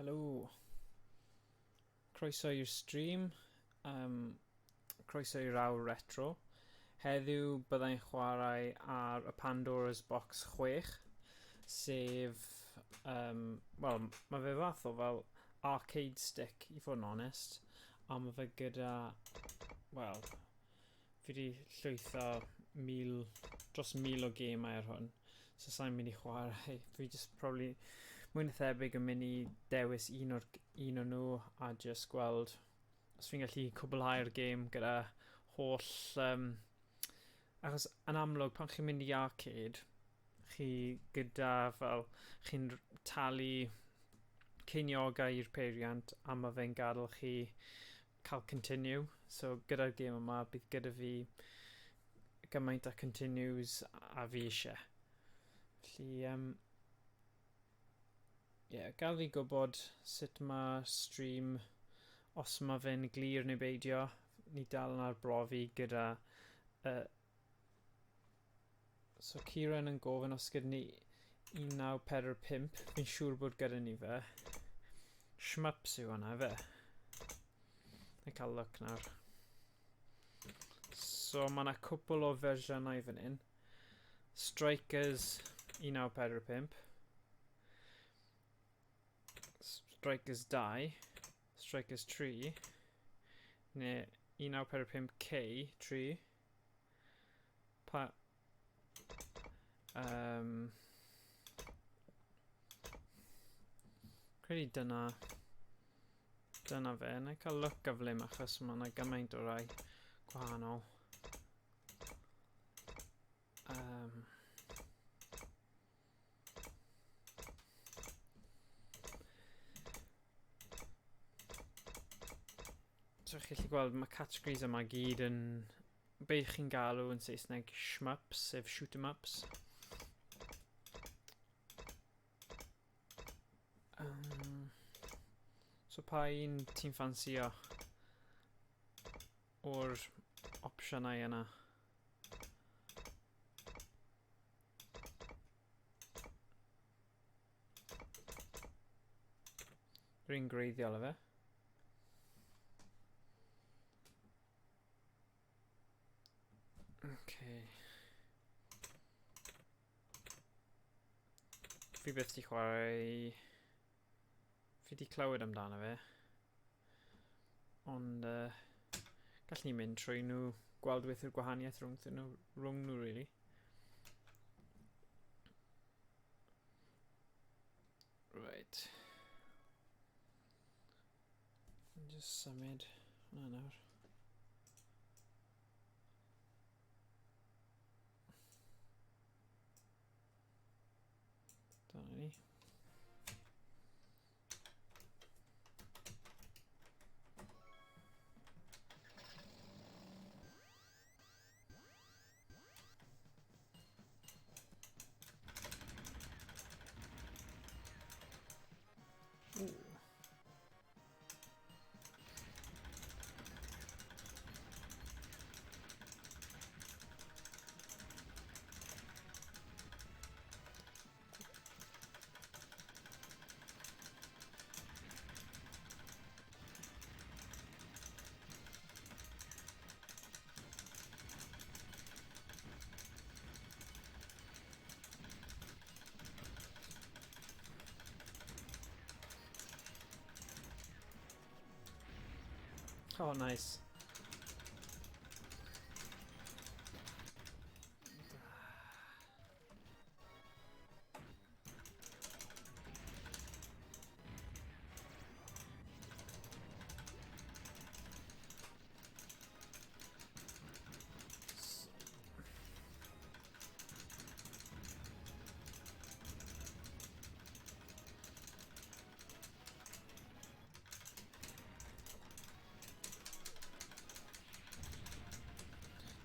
Helo. Croeso i'r stream. Croeso i'r awr retro. Heddiw byddai'n chwarae ar y Pandora's Box 6, sef, wel, mae fe fath o fel arcade stick, i fod yn onest, a mae fe gyda, wel, fi wedi llwytho mil, dros 1,000 o gemau ar hwn, so sa'n mynd i chwarae. Fi just probably mwy na thebyg yn mynd i dewis un o'r un o nhw a just gweld os fi'n gallu cwblhau'r gêm gyda holl... Achos yn amlwg pan chi'n mynd i arcade, chi gyda fel, chi'n talu ceiniogau i'r peiriant a mae fe'n gadael chi cael continue. So gyda'r gêm yma bydd gyda fi gymaint a continues a fi eisiau. Felly, yeah, gael fi gwybod sut mae stream, os mae fe'n glir neu beidio. Ni dal yn arbrofi gyda... So Kieran yn gofyn os gyda ni 1945. Fi'n siŵr bod gyda ni fe. Shmups yw hwnna, fe. Na cael look nawr. So mae yna cwpl o fersiynau fan hyn. Strikers 1945. Strikers 2. Strikers 3. Neu 1945K 3. Pa... Credu dyna... Dyna fe. Na i cael look gyflym achos mae yna gymaint o rai gwahanol. So chi'n gallu gweld mae categories yma gyd yn be chi'n galw yn Saesneg shmups, sef shoot 'em ups. So pa un ti'n ffansio o'r opsiynau yna? Yr un gwreiddiol efe. Okay. Fi byth di chwarae... Fi di clywed amdano fe. Ond gallwn ni mynd trwy nhw, gweld beth yw'r gwahaniaeth rhwng nhw, rhwng nhw, really. Right. Just symud hwnna nawr. Dyna ni. Ooh. Oh, nice.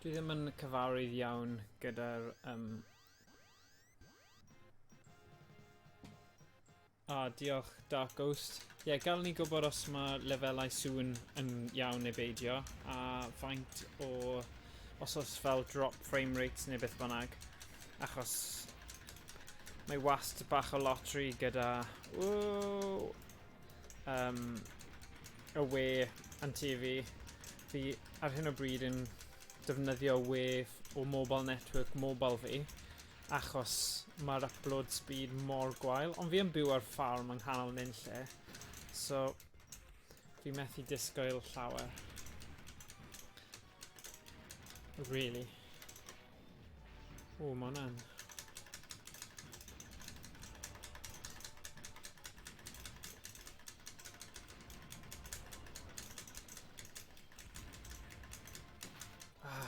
Dwi ddim yn cyfarwydd iawn gyda'r... Ah, diolch Dark Ghost. Ie, yeah, gael ni gwybod os mae lefelau sŵn yn iawn neu beidio, a faint o... os oes fel drop frame rates neu beth bynnag, achos mae wast bach o lottery gyda... Whoa! y we yn tŷ fi. Fi ar hyn o bryd yn defnyddio we o mobile network mobile fi, achos mae'r upload speed mor gwael, ond fi yn byw ar ffarm yng nghanol nunlle, so fi methu disgwyl llawer. Really. O, mae hwnna'n... Ah.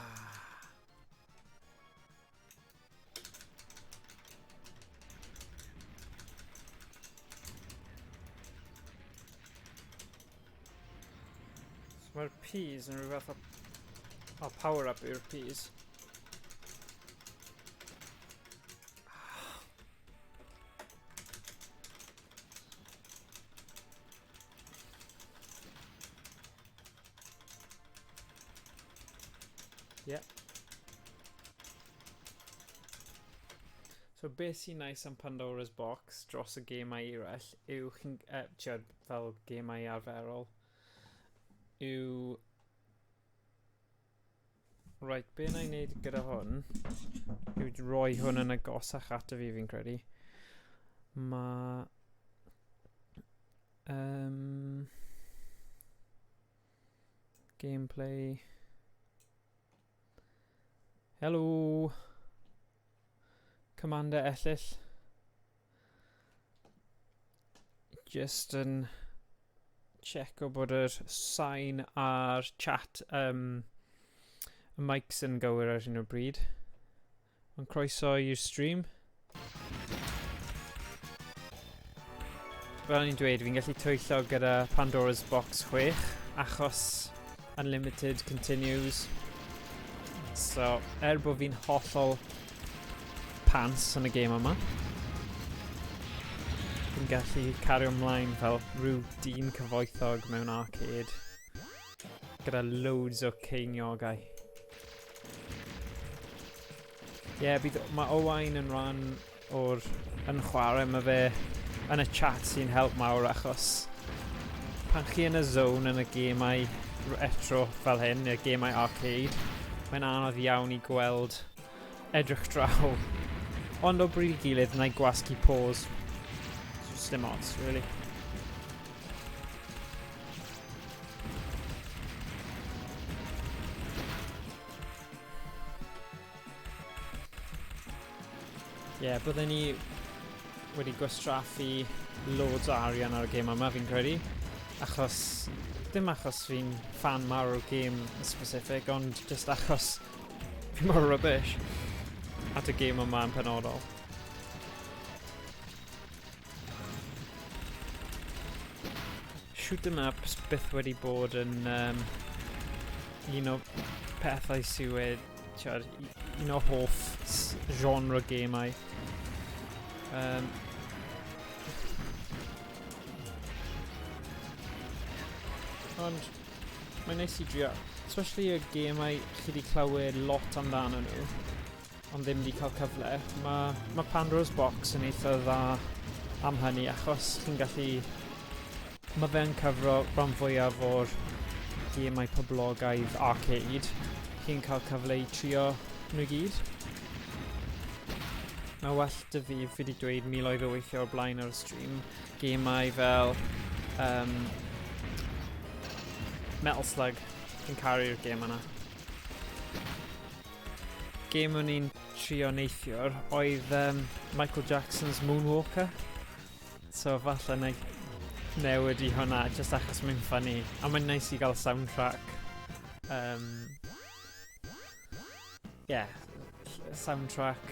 So mae'r peas yn rhyw fath o... O, power up yw'r peas. Yeah. So beth sy'n nice am Pandora's Box dros y gemau eraill yw chi'n, tiod, fel gemau arferol, yw... Right, be na i wneud gyda hwn yw roi hwn yn agosach ato fi, fi'n credu. Mae... Gameplay... Helo! Commander Ellyll. Just yn checo bod yr sain a'r chat, y mics yn gywir ar hyn o bryd. Ond croeso i'r stream. Fel o'n i'n dweud, fi'n gallu twyllo gyda Pandora's Box 6 achos Unlimited Continues. So, er bod fi'n hollol pants yn y gêm yma, fi'n gallu cario ymlaen fel rhyw dyn cyfoethog mewn arcade gyda loads o ceiniogau. Ie, yeah, bydd, mae Owain yn rhan o'r yn chwarae, mae fe yn y chat sy'n help mawr achos pan chi yn y zone yn y gemau retro fel hyn, y gemau arcade, mae'n anodd iawn i gweld edrych draw. Ond o bryd i gilydd, na i gwasgu pause. Just dim ots, really. Ie, yeah, byddwn ni wedi gwastraffu loads o arian ar y gêm yma, fi'n credu. Achos, dim achos fi'n fan mawr o'r gêm yn specific, ond just achos fi mor rubbish at y gêm yma yn penodol. Shoot 'em ups byth wedi bod yn un o pethau sydd wedi, tiod, un o hoff genre gemau. Ond mae'n neis i drio, especially y gemau chi wedi clywed lot amdano nhw, ond ddim wedi cael cyfle. Mae Pandora's Box yn eitha dda am hynny, achos chi'n gallu... Mae fe'n cyfro rhan fwyaf o'r gemau poblogaidd arcade. Chi'n cael cyfle i trio nhw i gyd. Mae well dy fi, fi wedi dweud miloedd o weithiau o'r blaen ar y stream, gemau fel Metal Slug, fi'n caru'r gêm yna. Gêm o'n i'n trio neithiwr oedd Michael Jackson's Moonwalker. So falle na i newid i hwnna, just achos mae'n funny. A mae'n nice i gael soundtrack. Yeah, soundtrack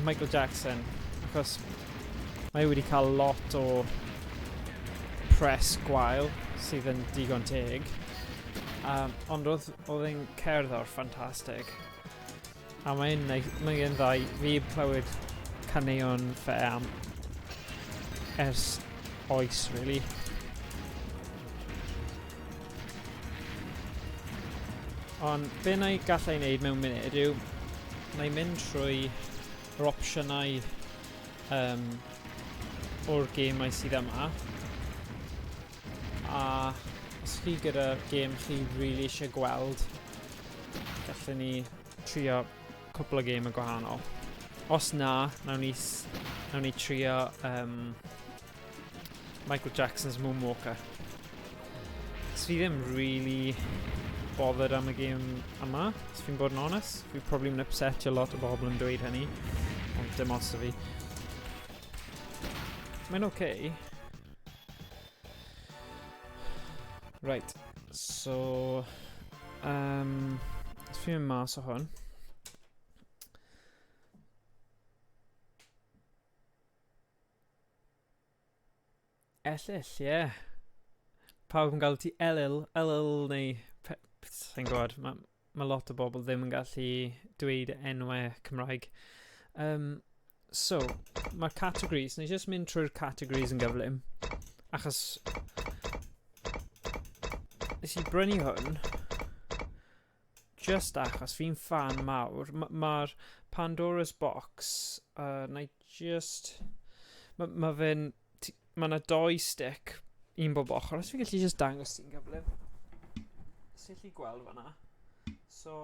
Michael Jackson. Achos mae wedi cael lot o press gwael sydd yn digon teg. Ond oedd e'n cerddor ffantastig. A mae'n mae dda i fi clywed caneuon fe am ers oes, really. Ond be na i gallai wneud mewn munud yw, na i mynd trwy yr opsiynau o'r gemau sydd yma. A os chi gyda gêm chi really eisiau gweld, gallwn ni trio cwpl o gêm y gwahanol. Os na, nawn ni, nawn ni trio um, Michael Jackson's Moonwalker. Os fi ddim really bothered am y gêm yma, os fi'n bod yn honest. Fi probably yn upsetio lot o bobl yn dweud hynny, ond dim os o fi. Mae'n oce. Okay. Right, so... Um, os fi'n mynd mas o hwn. Ellill, ie. Yeah. Pawb yn galw ti Elil, Elil neu... Sa'n gwybod, mae ma lot o bobl ddim yn gallu dweud enwau Cymraeg. Um, so, mae'r categories, neu jyst mynd trwy'r categories yn gyflym, achos nes i brynu hwn just achos fi'n fan mawr. Mae'r ma Pandora's Box, na i just... Mae ma fe'n... Mae yna doi stick, un bob ochr. Os fi'n gallu just dangos ti'n gyflym. Os ti'n gallu gweld fanna. So,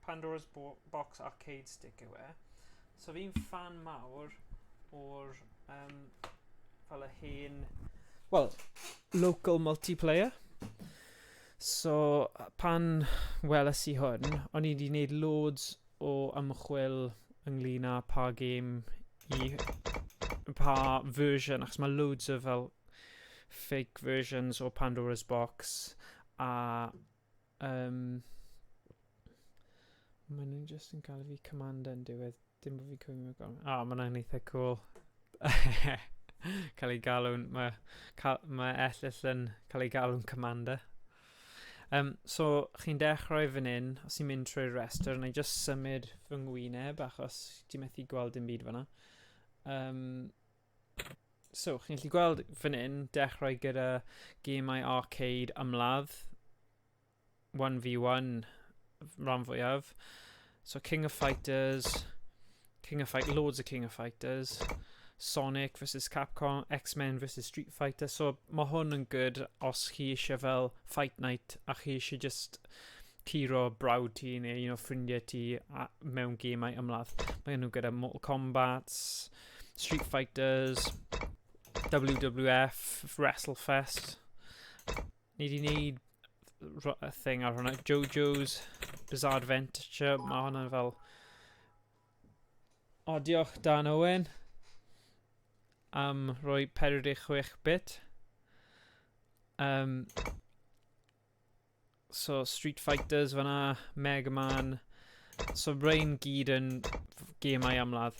Pandora's Bo Box Arcade Stick yw e. So fi'n fan mawr o'r um, fel y hen, well, local multiplayer. So, pan weles i hwn, o'n i wedi gwneud loads o ymchwil ynglyn â pa gêm i... pa version, achos mae loads o fel fake versions o Pandora's Box a um, maen nhw'n just yn cael fi commander yn diwedd Dim bod fi'n cywiro mewn. O, oh, mae'n eitha cool. cael ei galw'n... Mae, cael, mae Ellill yn cael ei galw'n commander. Um, so, chi'n dechrau fan hyn, os i'n mynd trwy'r restr, na i just symud fy ngwyneb, achos ti'n methu gweld dim byd fanna. Um, so, chi'n gallu gweld fan hyn, dechrau gyda gemau arcade ymladd, 1v1 rhan fwyaf. So King of Fighters, King of Fight, loads of King of Fighters, Sonic vs Capcom, X-Men vs Street Fighter. So mae hwn yn good os chi eisiau fel Fight Night a chi eisiau just curo brawd ti neu un o ffrindiau ti a, mewn gemau ymladd. Mae nhw gyda Mortal Kombat, Street Fighters, WWF, WrestleFest. Ni wedi gwneud thing ar hwnna. JoJo's Bizarre Adventure. Mae hwnna'n fel... O, diolch Dan Owen am rhoi 46 bit. Um, so, Street Fighters fyna, Mega Man. So, rhain gyd yn gemau ymladd.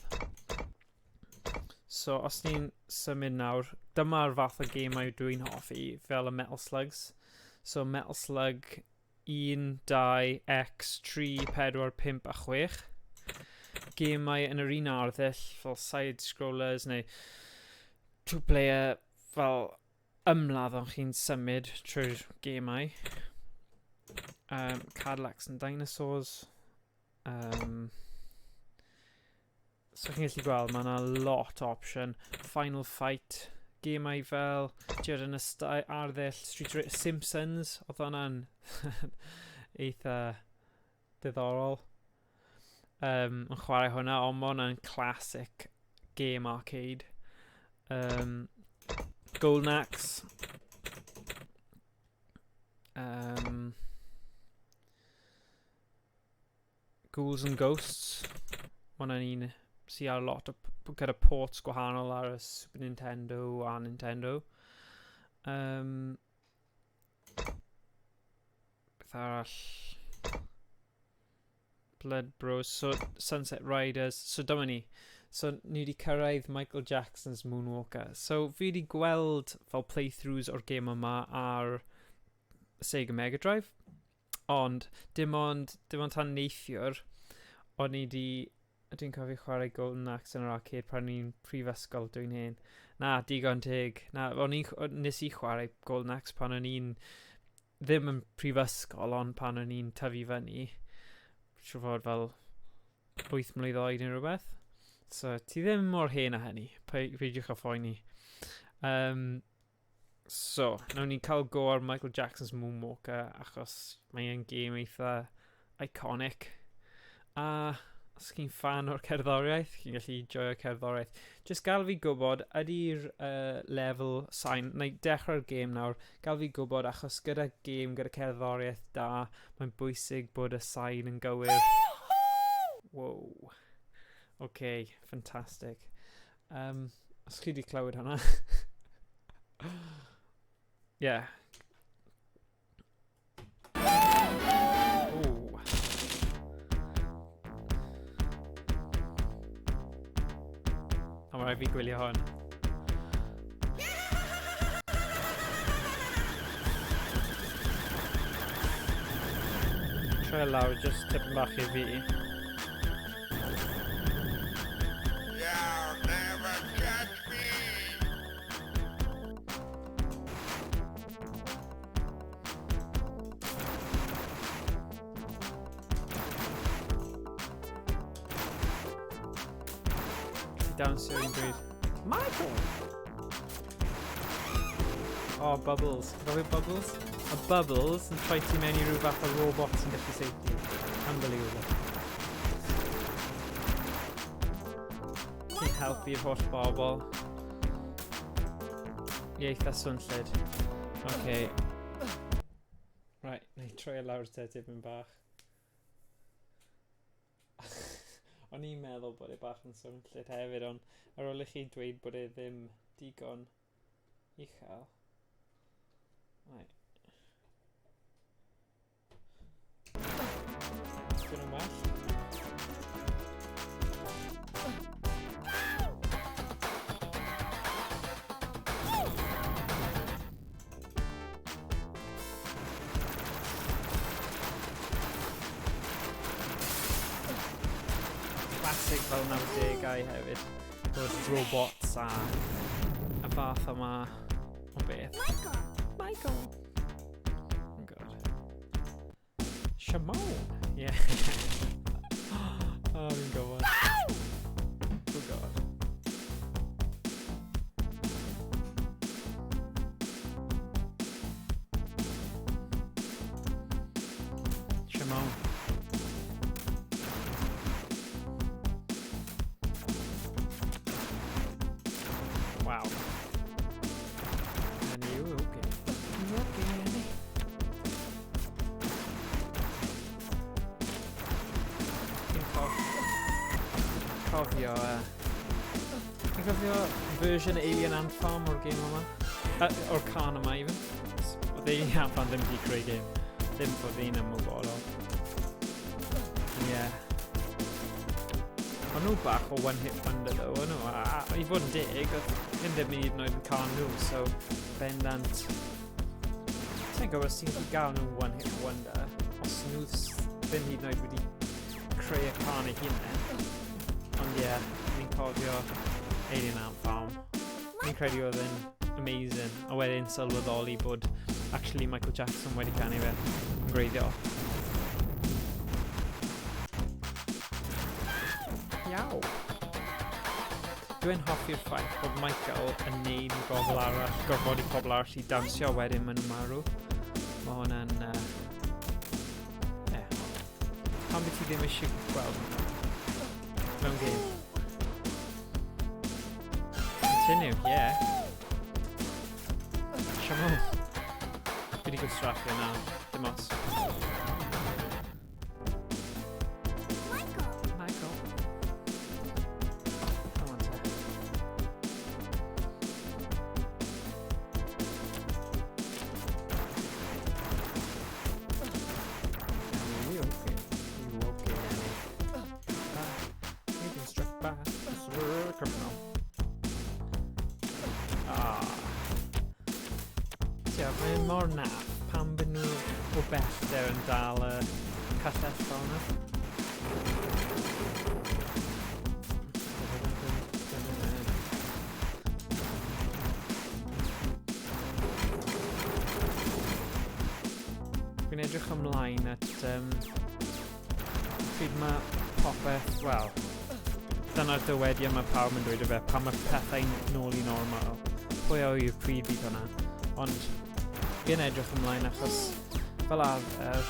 So, os ni'n symud nawr, dyma'r fath o gemau dwi'n hoffi, fel y Metal Slugs. So, Metal Slug 1, 2, X, 3, 4, 5 a 6. Gemau yn yr un arddull, fel side-scrollers neu two-player, fel ymladd ond chi'n symud trwy'r gemau. Um, Cadillacs and Dinosaurs. Um, So chi'n gallu gweld, mae yna lot o opsiwn. Final Fight, gemau fel Jared yn y arddull, Street Racer, Simpsons, oedd hwnna'n eitha diddorol. Um, yn chwarae hwnna, ond mae hwnna'n classic game arcade. Um, Golden Axe. Um, Ghouls and Ghosts. Mae hwnna'n un sydd ar lot o, gyda ports gwahanol ar y Super Nintendo a Nintendo. Um, beth arall? Blood Bros. So, Sunset Riders. So, dyma ni. So, ni wedi cyrraedd Michael Jackson's Moonwalker. So, fi wedi gweld fel playthroughs o'r gêm yma ar Sega Mega Drive. Ond, dim ond, dim ond tan neithiwr, o'n i di... Dwi'n cofio chwarae Golden Axe yn yr arcade pan o'n i'n prifysgol, dwi'n hen. Na, digon teg. Na, o'n i, nes i chwarae Golden Axe pan o'n i'n ddim yn prifysgol, ond pan o'n i'n tyfu fyny. Siwr fod fel 8 mlwydd oed neu rhywbeth. So, ti ddim mor hen â hynny. Peidiwch â phoeni. Um, So, nawn ni cael go ar Michael Jackson's Moonwalker, achos mae'n gêm eitha iconic. A os chi'n fan o'r cerddoriaeth, chi'n gallu joio cerddoriaeth. Just gael fi gwybod, ydy'r lefel sain, neu dechrau'r gêm nawr, gael fi gwybod achos gyda gêm, gyda cerddoriaeth da, mae'n bwysig bod y sain yn gywir. Wow. OK, fantastic. Os chi wedi clywed hwnna. Yeah. Ooh. A mae rhaid fi gwylio hwn. Troi lawr just tipyn bach i fi. You'll never catch me! Dawnsio un bryd. Michael! Oh, Bubbles. Ti'n cofio Bubbles? A Bubbles yn troi ti mewn i rhyw fath o robot sy'n gallu saethu. Unbelievable. Ti'n helpu'r holl bobl. Ie, eitha swnllyd. Okay. Right, na i troi e lawr te tipyn bach. O'n i'n meddwl bod e bach yn swnllyd hefyd, ond ar ôl i chi dweud bod e ddim digon uchel. Right. Dyn nhw'n well? Classic fel 90au hefyd, bod robots a y fath yma o beth. Michael! Michael! Oh god. Shimon! Yeah. Oh, fi'n gwybod. Oh god. Shimon. Wow. And you okay? You okay, Andy? Fi'n cofio... Fi'n cofio version Alien Ant Farm o'r game yma. O'r can yma, even. Oedd Alien Ant Farm ddim wedi creu game. Ddim bod fi'n ymwybodol. Yeah. O'n nhw bach o one hit wonder though, o'n nhw? A i fod yn deg, oedd hyn ddim hyd yn oed yn cael nhw, so bendant. Ti'n gwybod os ti'n gallu gael nhw one hit wonder, os nhw ddim hyd yn oed wedi creu y can eu hunain. Ond ie, yeah, fi'n cofio Alien Ant Farm. Fi'n credu oedd yn amazing, a wedyn sylweddoli bod actually Michael Jackson wedi canu fe yn gwreiddiol. Iaw. Dwi'n hoffi'r ffaith bod Michael yn neud i bobl arall, gorfodi pobl arall i dawnsio wedyn maen nhw'n marw. Mae hwnna'n... Yeah. Pam byd ti ddim eisiau gweld hwnna mewn game? Continue, yeah. Shimon. Fi wedi gwastraffu yna, dim ots. Michael! Michael. Come on, te. You okay? You okay, Annie? You've been struck by a criminal. Ah. Ti'n mae'n mor naff pam byd nhw o bellter yn dal y cyllell fel yna. Fi'n edrych ymlaen at pryd mae popeth, wel, dyna'r dywediad mae pawb yn dweud o fe, pan mae pethau'n nôl i normal. Pwy a yw'r pryd bydd hwnna? Ond fi'n edrych ymlaen achos fel arfer,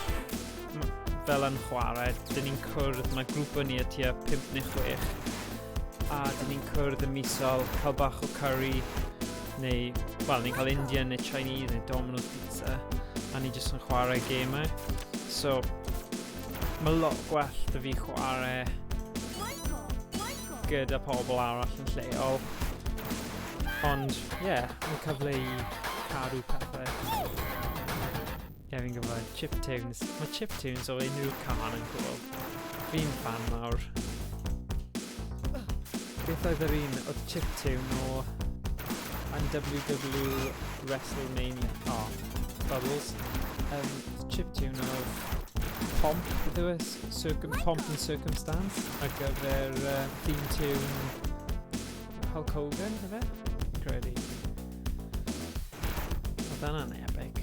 fel yn chwarae, dyn ni'n cwrdd, mae grŵp o ni y tua 5 neu 6, a dyn ni'n cwrdd yn misol, cael bach o curry, neu, wel, ni'n cael Indian neu Chinese neu Domino's Pizza, a ni jyst yn chwarae gemau. So, mae lot gwell 'da fi chwarae gyda pobl arall yn lleol. Ond, ie, yeah, mae'n cyfle i cadw pethau. Ie, yeah, fi'n gwybod, chiptunes. Mae chiptunes o unrhyw can yn cool. Fi'n fan mawr. Beth oedd yr un? Oedd chiptune o yn WW WrestleMania. Oh, Bubbles. Chiptune of Pomp, beth yw e? Pomp and Circumstance ar gyfer theme tune Hulk Hogan, ife? Credu. Oedd hwnna'n epic.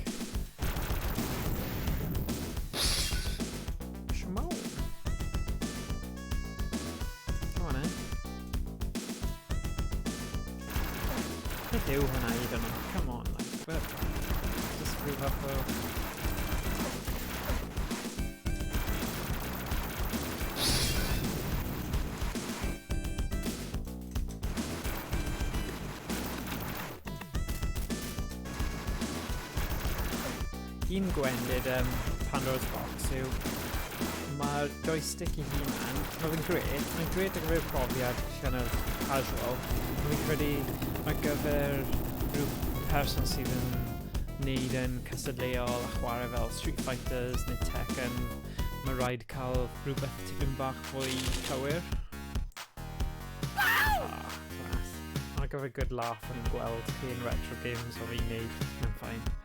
Shmo. Come on, eh? Beth yw hwnna i ddyn nhw? Come on, like, but just rhyw fath o. Un gwendid Pandora's Box yw mae'r joystick i hunan, mae fe'n gret, mae'n gret ar gyfer profiad kind of casual. Fi'n credu ar gyfer rhyw person sydd yn neud yn cystadleuol a chwarae fel Street Fighters neu Tekken, mae rhaid cael rhywbeth tipyn bach fwy cywir. Ah, class. Ar gyfer good laugh yn gweld hen retro games o fi'n neud, mae'n fine.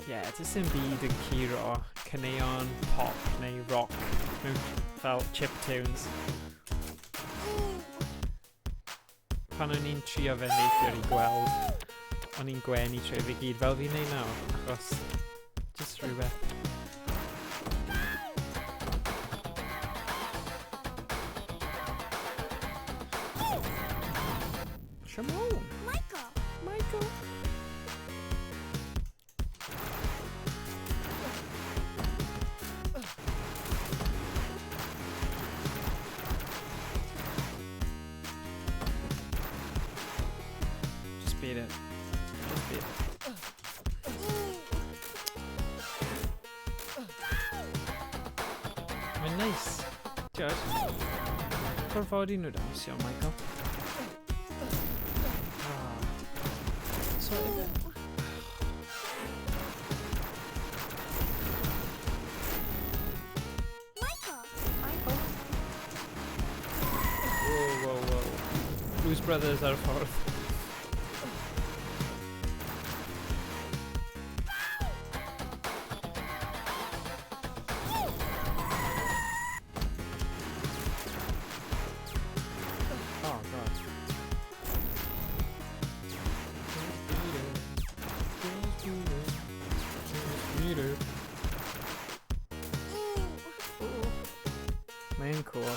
Yeah, does dim byd yn curo caneuon pop neu rock mewn fel chiptunes. Pan o'n i'n trio fe neithiwr i gweld, o'n i'n gwenu trwy fe gyd fel fi'n neud nawr, achos just rhywbeth. Shimon! Michael! Michael! Just beat it. Just beat it. Mae'n neis. Tiod? Gorfodi nhw dawnsio, Michael. Ah. So, ife? Michael! Michael. Whoa, whoa, whoa. Blues Brothers ar y ffordd. Oh, God. Just beat it. Just beat it. Just beat it. Mae'n cool.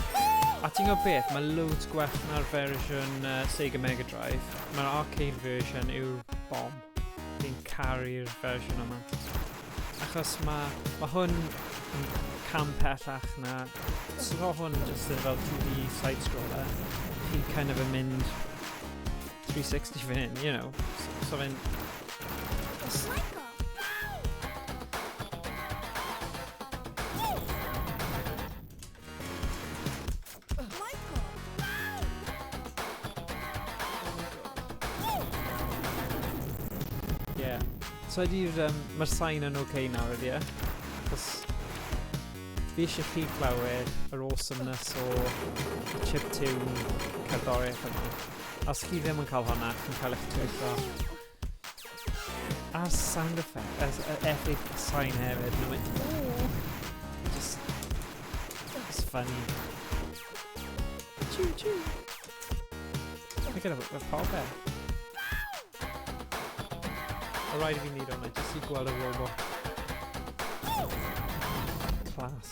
A ti'n gwybod beth, mae loads gwell na'r fersiwn Sega Mega Drive. Mae'r arcade version yw'r bomb. Fi'n caru'r fersiwn yma. Achos mae hwn yn cam pellach na. So hwn just yn fel 2D side-scroller. Chi kind of yn mynd 360 fan hyn. So fe'n. Michael! Michael! Yeah. So ydy'r. Mae'r sain yn okay nawr ydy e? Achos fi eisiau chi clywed yr awesomeness o chiptune cerddoriaeth yma. Os chi ddim yn cael hwnna, chi'n cael eich twyllo. A'r sound effect, effaith sain hefyd, nhw'n mynd, "Oh." Just, it's funny. Choo choo. Look at y popeth. O rhaid i fi wneud hwnna, jyst i gweld y robot. Class.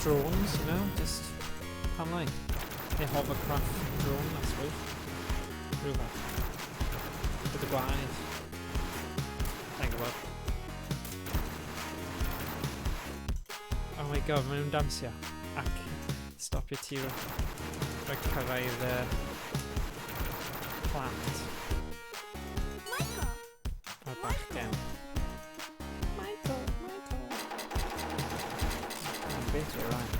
Drones, you know, just pam lai. Neu hovercraft drone, I suppose. Rhywbeth. Gyda gwahaniaeth. Sa'n gwybod. Oh my god, maen nhw'n damsio. Ac stopio ti rhag cyrraedd y plant. Michael! A'r bachgen. Michael, Michael. Oh, beth yw'r rhaid?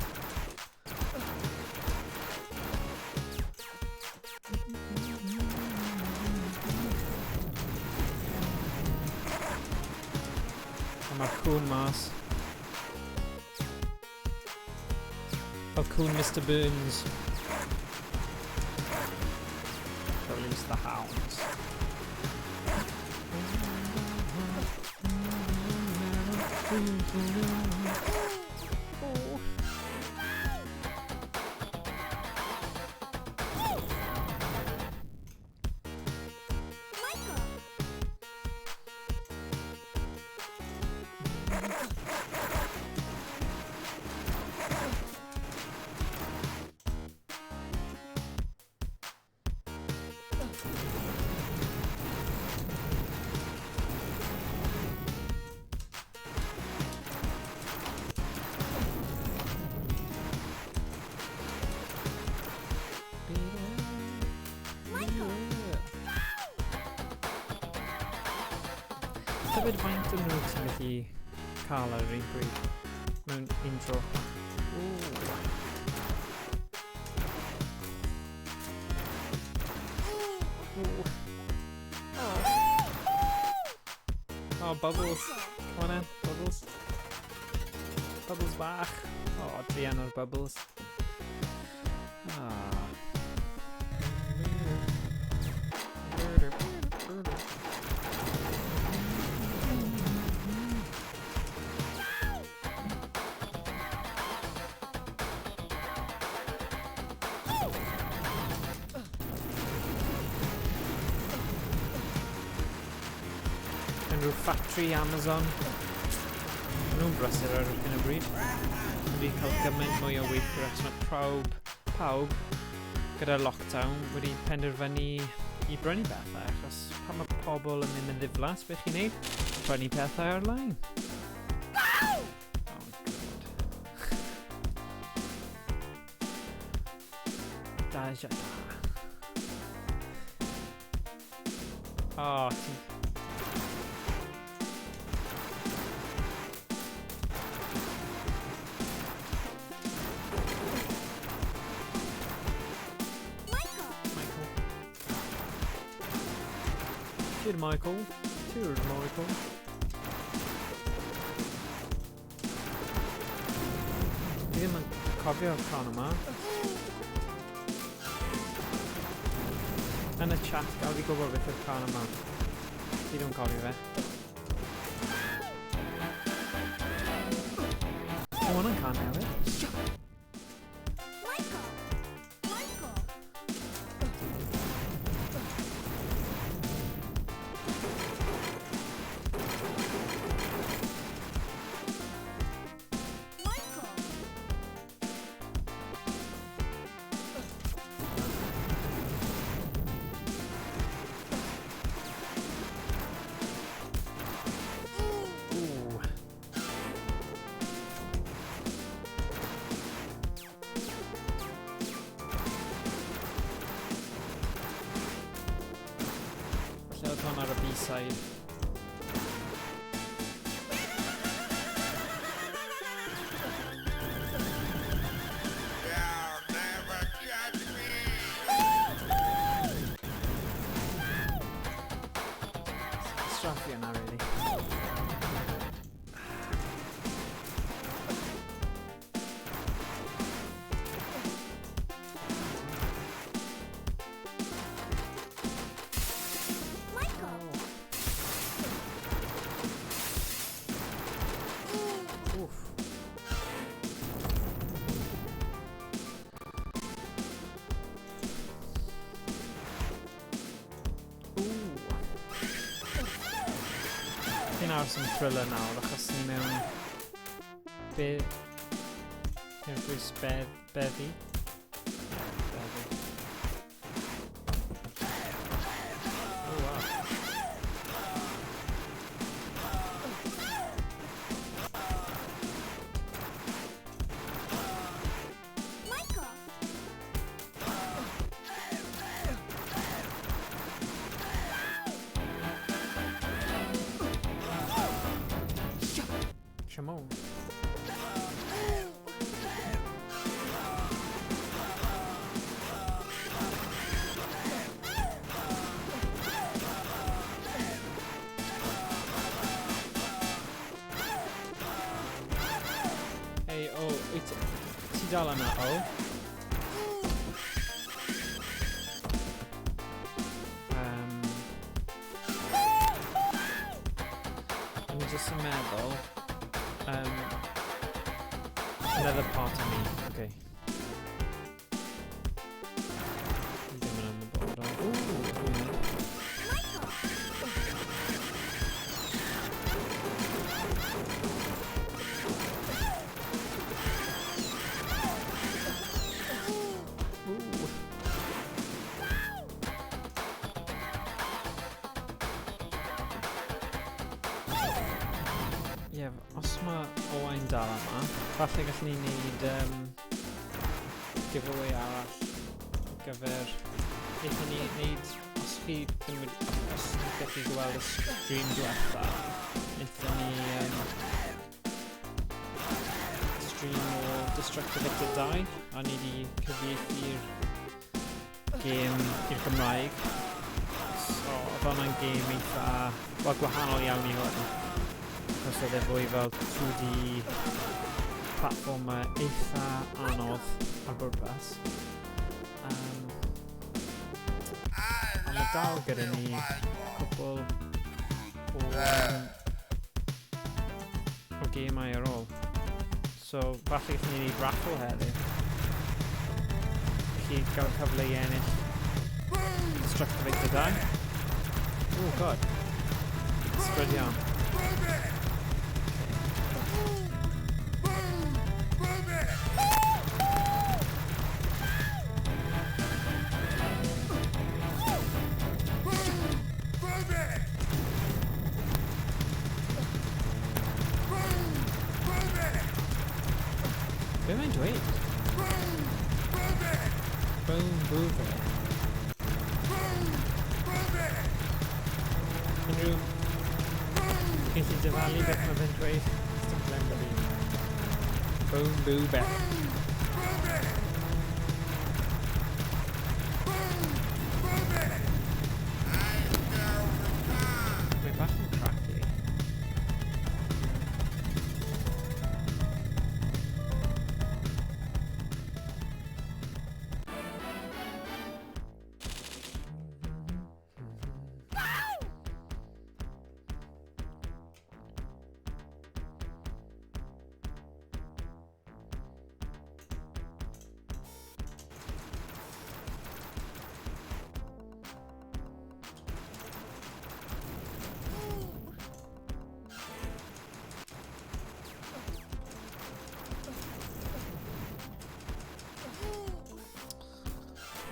A mae'r cwn mas. Fel cwn Mr Burns. Release the hounds. Oh. Michael! Michael! Tybed faint o nhw ti'n gallu cael ar yr un pryd mewn un tro? Ooh. Ooh. Oh, bubbles. Come on then, bubbles. Bubbles bach. Oh, druan o'r bubbles. Ah. Unrhyw factory Amazon. Maen nhw'n brysur ar hyn o bryd. Wedi cael gymaint mwy o weithwyr achos mae pawb gyda'r lockdown wedi penderfynu i brynu pethau, achos pan mae pobl yn mynd yn ddiflas, beth chi'n neud? Prynu pethau ar-lein. Oh god. Da eisiau da. Oh, ti'n... Michael! Michael. Cheers, Michael. Cheers, Michael. Fi ddim yn cofio'r cân yma. Yn y chat, gael fi gwybod beth yw'r cân yma. Fi ddim yn cofio fe. O, hwnna'n cân newydd. Michael! Michael! Michael! Ooh. Falle oedd hwn ar y B-side. You'll never catch me! Straffi yna, really. Michael! Oof. Ooh. Fi'n aros yn thriller nawr achos ni mewn... Be... Hirffwys beddi. Beddi. Oh, wow. Michael. Shimon. Hey, oh, wyt ti dal yna, o? O'n i jyst yn meddwl, another part of me, okay. Fi ddim yn ymwybodol. Ooh, yeah. Michael. Ooh. Ie, os mae Owain dal yma, falle gallwn ni wneud giveaway arall ar gyfer... Wnaethon ni wneud, os chi ddim wedi, os chi'n gallu gweld y stream diwetha, wnaethon ni stream o Destructoid 2, a ni wedi cyfieithu'r gêm i'r Gymraeg. So, oedd hwnna'n gêm eitha, wel, gwahanol iawn i hwn. Achos oedd e fwy fel 2D platformer eitha anodd ar bwrpas. A mae dal gyda ni cwpl o gemau ar ôl. So, falle gallwn ni wneud raffle heddiw. Chi gael cyfle i ennill Destructoid 2. Oh god. Ysbryd iawn. Be mae'n dweud? Boom, boom. Unrhyw... Chi'n gallu dyfalu beth mae fe'n dweud? Dim clem da fi. Boom, boo, beth. Mae bach yn crackly.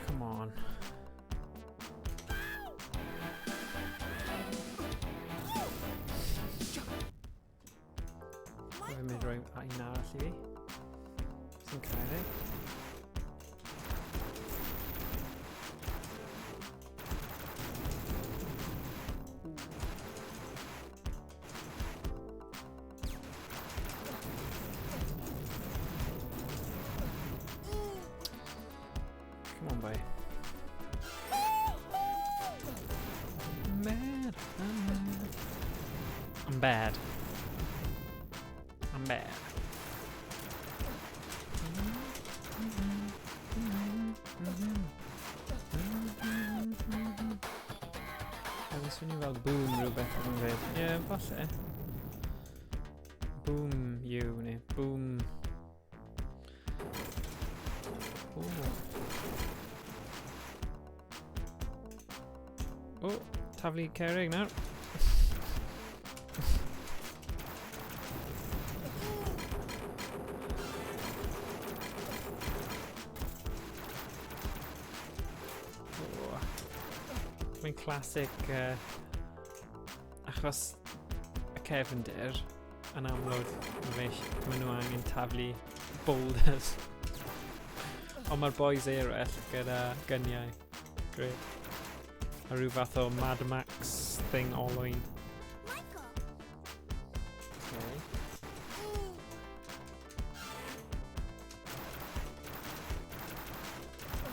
Come on. Fi'n mynd rhoi un arall i fi. Sy'n credu. Come on, boy. I'm mad. I'm mad. I'm bad. I'm bad. Mae'n swnio fel boom rhywbeth yn dweud. Ie, yeah, falle. Boom you neu boom. Oh. Oh, taflu cerrig nawr. Mae'n classic, achos y cefndir, yn amlwg, ma' nhw angen taflu boulders. Ond mae'r boys eraill gyda gyniau. Great. A rhyw fath o Mad Max thing olwyn. Michael. Okay.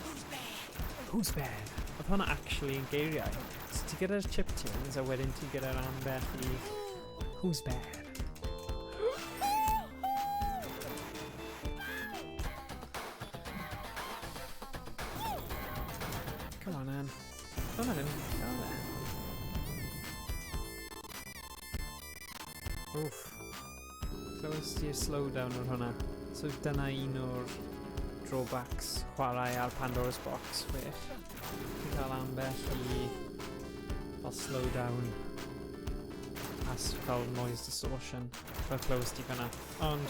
Who's bad? Who's bad? Oedd hwnna actually yn geiriau. So ti gyda'r chiptunes a wedyn ti gyda'r ambell i Who's bad? Come on, Anne. Hwnna ddim yn cael e. Oof. Clywes ti'r slowdown o'r hwnna. So dyna un o'r drawbacks chwarae ar Pandora's Box 6. Ti'n cael ambell i fel slowdown a fel noise distortion fel clywes ti fanna. Ond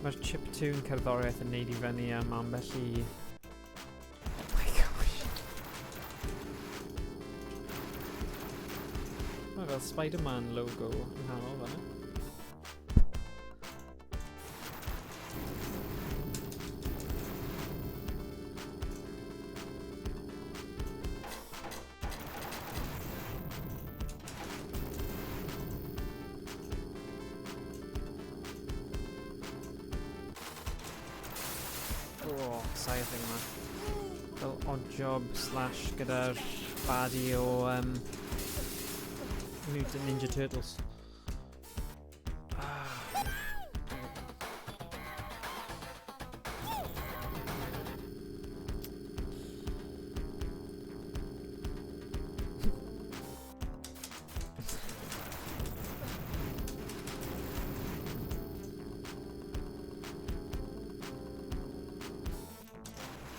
mae'r chiptune cerddoriaeth yn neud i fyny am ambell i... Oh my gosh. Mae fel Spider-Man logo yng nghanol fanna. Oh, sa'i thing yma. Fel odd job slash gyda'r baddie o Mutant Ninja Turtles.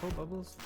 Oh, bubbles.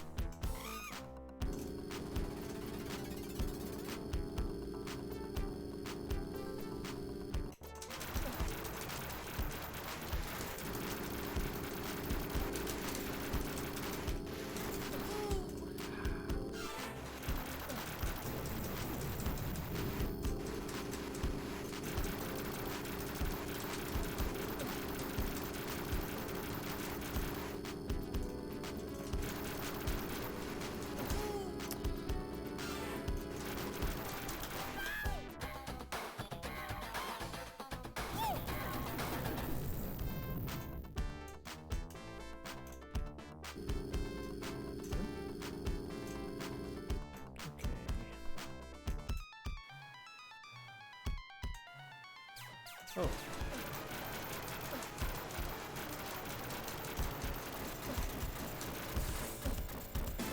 Oh.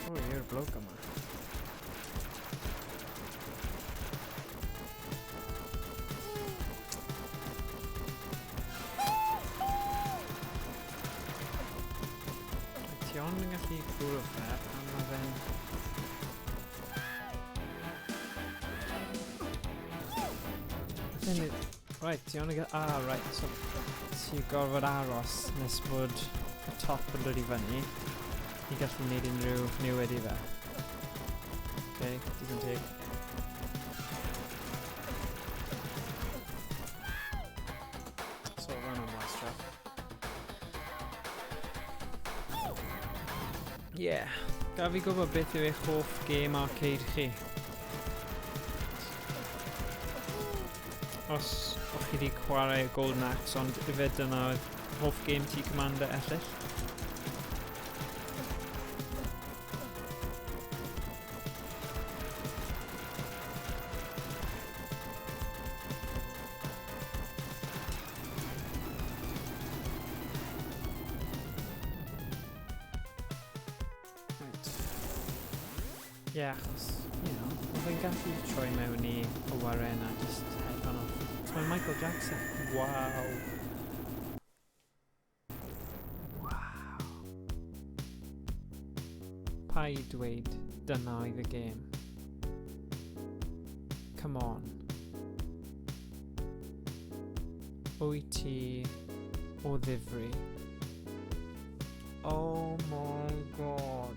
Oh, you're a bloke yma. Ti ond yn gallu bwrw fe pan mae fe'n... Right, ti ond yn right, so ti gorfod aros nes bod y top yn dod i fyny i gallu gwneud unrhyw newid i fe. Okay, digon teg. So, rhan o'n wastraff. Yeah. Gaf fi gwybod beth yw eich hoff game arcade chi? Os o'ch chi wedi chwarae Golden Axe, ond ife dyna oedd hoff game ti Commander Ellill? Right. Yeah, achos, oedd e'n gallu troi mewn i awyren a just hedfan off. So mae Michael Jackson. Wow. Wow. Paid dweud dyna oedd y gêm. Come on. Wyt ti o ddifri? Oh my god.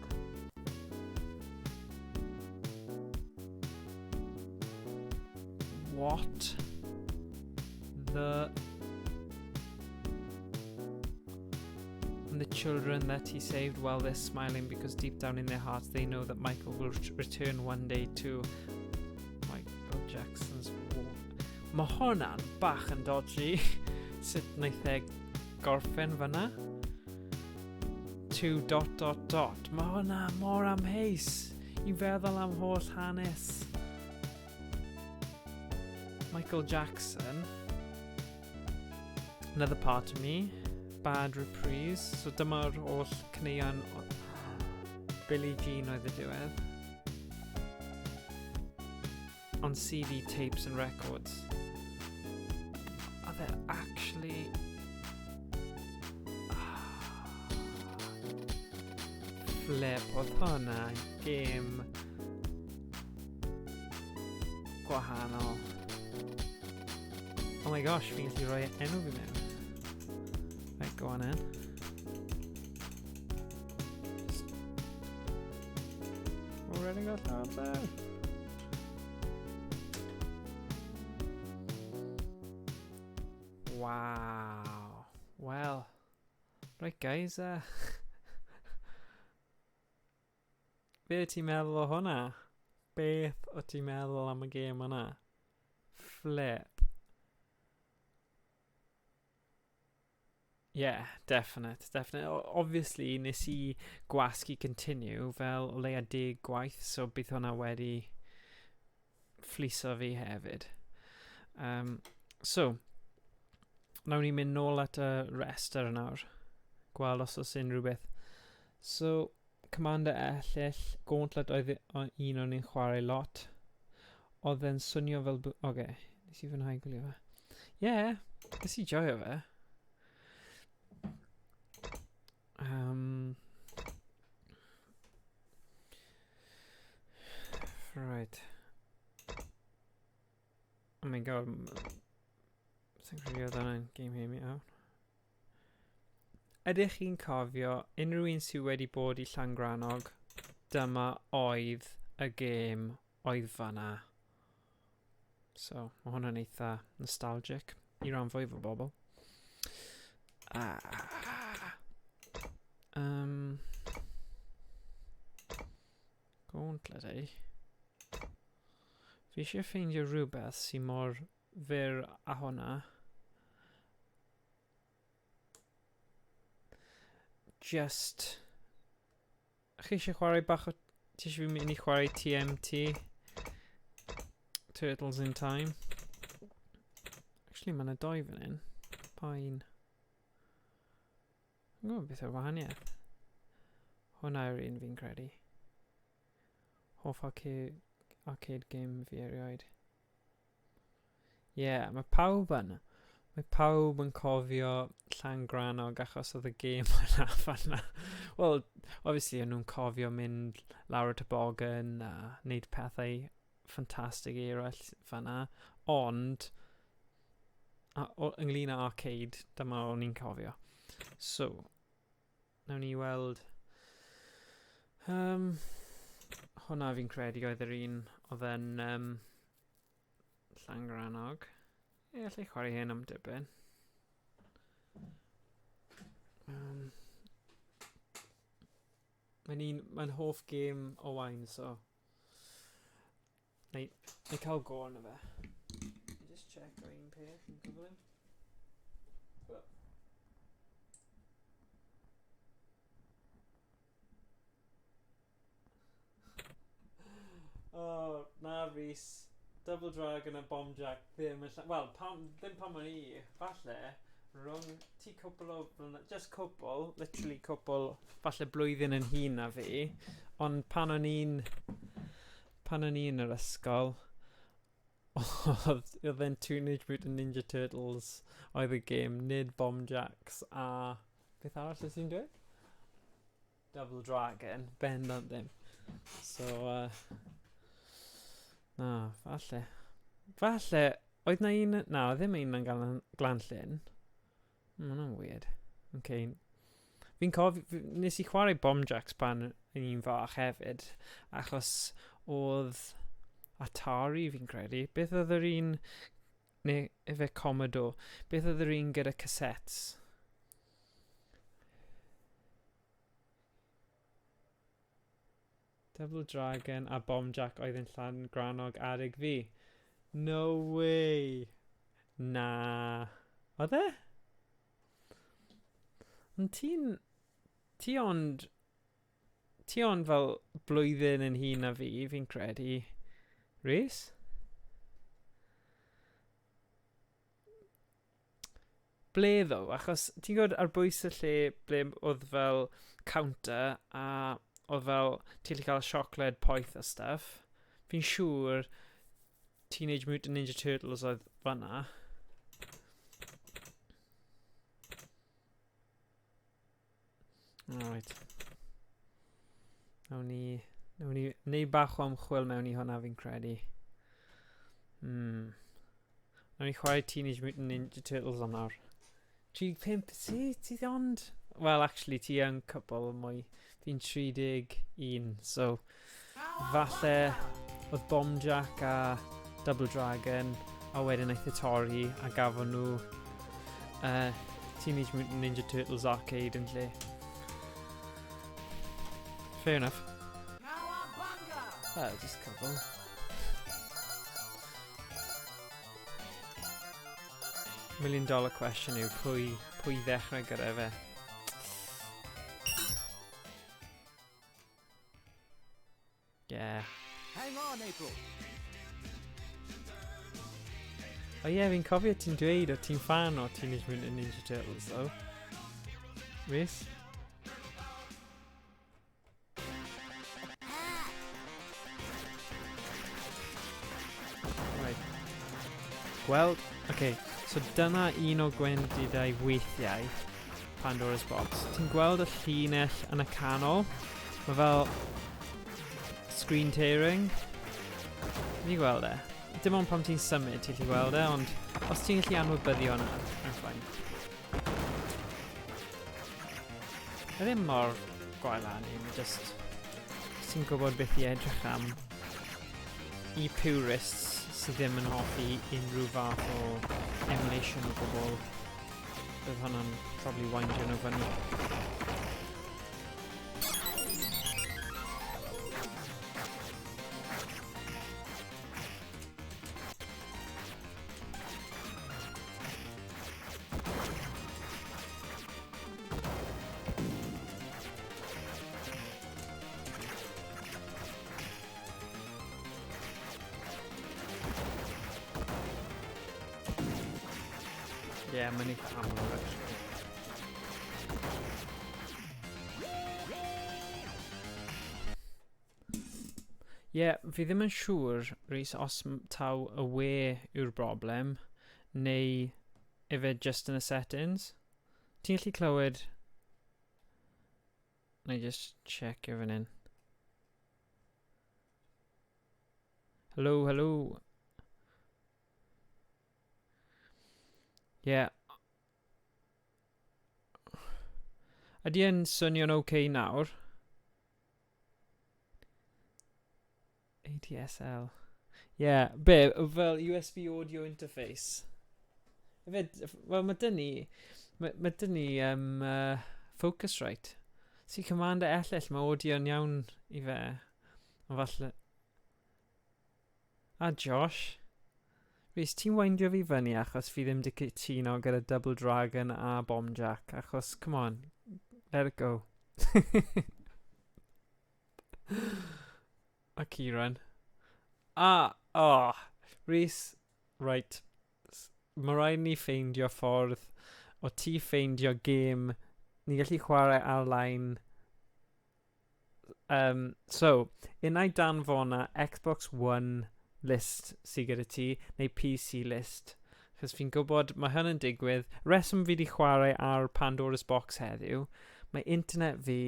What the... And the children that he saved, well, they're smiling because deep down in their hearts they know that Michael will return one day to Michael Jackson's war. Mae hwnna'n bach yn dodgy. Sut wnaeth e gorffen fyna? 2 dot dot dot. Mae hwnna mor amheus i feddwl am holl hanes. Michael Jackson. Another Part of Me. Bad Reprise. So dyma'r holl caneuon Billie Jean oedd y diwedd. On CD tapes and records. Oedd e actually... Flip, oedd hwnna gêm gwahanol. Oh my gosh, fi'n gallu rhoi enw fi mewn. Right, go on in. Already got amser. Wow. Well. Right guys, Be ti'n meddwl o hwnna? Beth o ti'n meddwl am y gêm yna? Flip. Yeah, definite, definite. Obviously, nes i gwasgu continue fel o leia 10 gwaith, so bydd hwnna wedi ffliso fi hefyd. So, nawn ni mynd nôl at y restr nawr. Gweld os oes unrhyw beth. So, Commander Ellyll, Gauntlet oedd un o'n i'n chwarae lot. Oedd e'n swnio fel... Oce, okay, nes i fwynhau gwylio fe. Ie, yeah, nes i joio fe. Right. Oh my god. Sy'n credu oedd hwnna'n game hear me out. Ydych chi'n cofio unrhyw un sydd wedi bod i Llangrannog? Dyma oedd y gêm oedd fanna. So, mae hwnna'n eitha nostalgic i ran fwyaf o bobl. Ah. Gauntlet, eh? Fi eisiau ffeindio rhywbeth sy'n mor fyr â hwnna. Just... Chi eisiau chwarae bach o... Ti eisiau fi mynd i chwarae TMT? Turtles in Time. Actually, mae yna doi fan hyn. Pa un? Yn gwybod beth yw'r wahaniaeth. Hwna yw'r un fi'n credu. Hoff arcade game fi erioed. Ie, yeah, mae pawb yn. Mae pawb yn cofio Llangrannog achos oedd y gêm yna fan'na. Wel, obviously, o'n nhw'n cofio mynd lawr y toboggan a wneud pethau ffantastig eraill fan'na, ond ynglyn â arcade, dyma o'n i'n cofio. So, nawn ni weld... Hwnna fi'n credu oedd yr un oedd yn Llangrannog. Ie, allai chwarae hyn am dipyn. Mae'n hoff gêm o wain, so... Neu cael go arno fe. Just check o un peth yn gyflym. Oh, na Rhys. Double Dragon a Bomb Jack ddim yn wel, ddim pan o'n i, falle, rhwng ti cwpl o just cwpl, literally cwpl, falle blwyddyn yn hŷn na fi, ond pan o'n i'n yr ysgol, oedd e'n Teenage Mutant Ninja Turtles oedd y gêm, nid Bomb Jacks a... Beth arall wyt ti'n dweud? Double Dragon, bendant ddim. So, na, falle. Falle, oedd na un... Na, oedd ddim un yn Glanllyn. Ma' hwnna'n weird. Okay. Fi'n cofio... Nes i chwarae Bomb Jacks pan yn un fach hefyd, achos oedd Atari fi'n credu. Beth oedd yr un... Neu efe Commodore. Beth oedd yr un gyda cassettes? Double Dragon a Bomb Jack oedd yn Llangrannog adeg fi. No way! Na. Oedd e? Ond ti'n... Ti ond... Ti ond fel blwyddyn yn hŷn na fi, fi'n credu. Rhys? Ble ddo? Achos ti'n gwybod ar bwys y lle ble oedd fel counter a oedd fel ti'n gallu cael siocled poeth a stuff. Fi'n siŵr Teenage Mutant Ninja Turtles oedd fanna. Alright. Nawn ni... Nawn ni neud bach o ymchwil mewn i hwnna fi'n credu. Nawn ni chwarae Teenage Mutant Ninja Turtles am nawr. 35, ti, ti ond... Well, actually, ti yn cwbl mwy. Fi'n 31, so... Falle oedd Bomb Jack a Double Dragon, a wedyn aeth y torri a gafon nhw Teenage Mutant Ninja Turtles Arcade yn lle. Fair enough. Well, just couple. Million dollar question yw pwy, pwy ddechrau gyda fe? Yeah. Hang on, April. O ie, yeah, fi'n cofio ti'n dweud o ti'n fan o Teenage Mutant Ninja Turtles, though. Rhys? Right. Wel, okay, so dyna un o gwendidau weithiau Pandora's Box. Ti'n gweld y llinell yn y canol? Mae fel screen tearing. Fi gweld e. Dim ond pan ti'n symud ti'n gallu gweld e, ond os ti'n gallu anwybyddu hwnna, I'm fine. Mae ddim mor gwael â ni, mae just... Ti'n gwybod beth i edrych am. I purists sydd ddim yn hoffi unrhyw fath o emulation o gwbl, bydd hwnna'n probably windio nhw fyny. Yeah, mae'n eitha amlwg actually. Ie, yeah, fi ddim yn siŵr, Rhys, os taw y we yw'r broblem, neu ife just yn y settings. Ti'n gallu clywed... Na i just check fan hyn. Hello, hello. Yeah. Ydy e'n swnio'n okay nawr? ADSL. Yeah, be, fel USB audio interface. Fe, wel, mae dyn ni, mae dyn ni Focusrite. Si Commander LL, mae audio yn iawn i fe. Ond falle... A Josh, Rhys, ti'n windio fi fyny achos fi ddim 'di cytuno gyda Double Dragon a Bomb Jack, achos, come on, let it go. A Kieran. A, oh, Rhys, right, mae rhaid ni ffeindio ffordd o ti ffeindio gêm ni gallu chwarae ar-lein. So, unai danfona Xbox One list sydd gyda ti, neu PC list. Chos fi'n gwybod mae hwn yn digwydd. Reswm fi wedi chwarae ar Pandora's Box heddiw, mae internet fi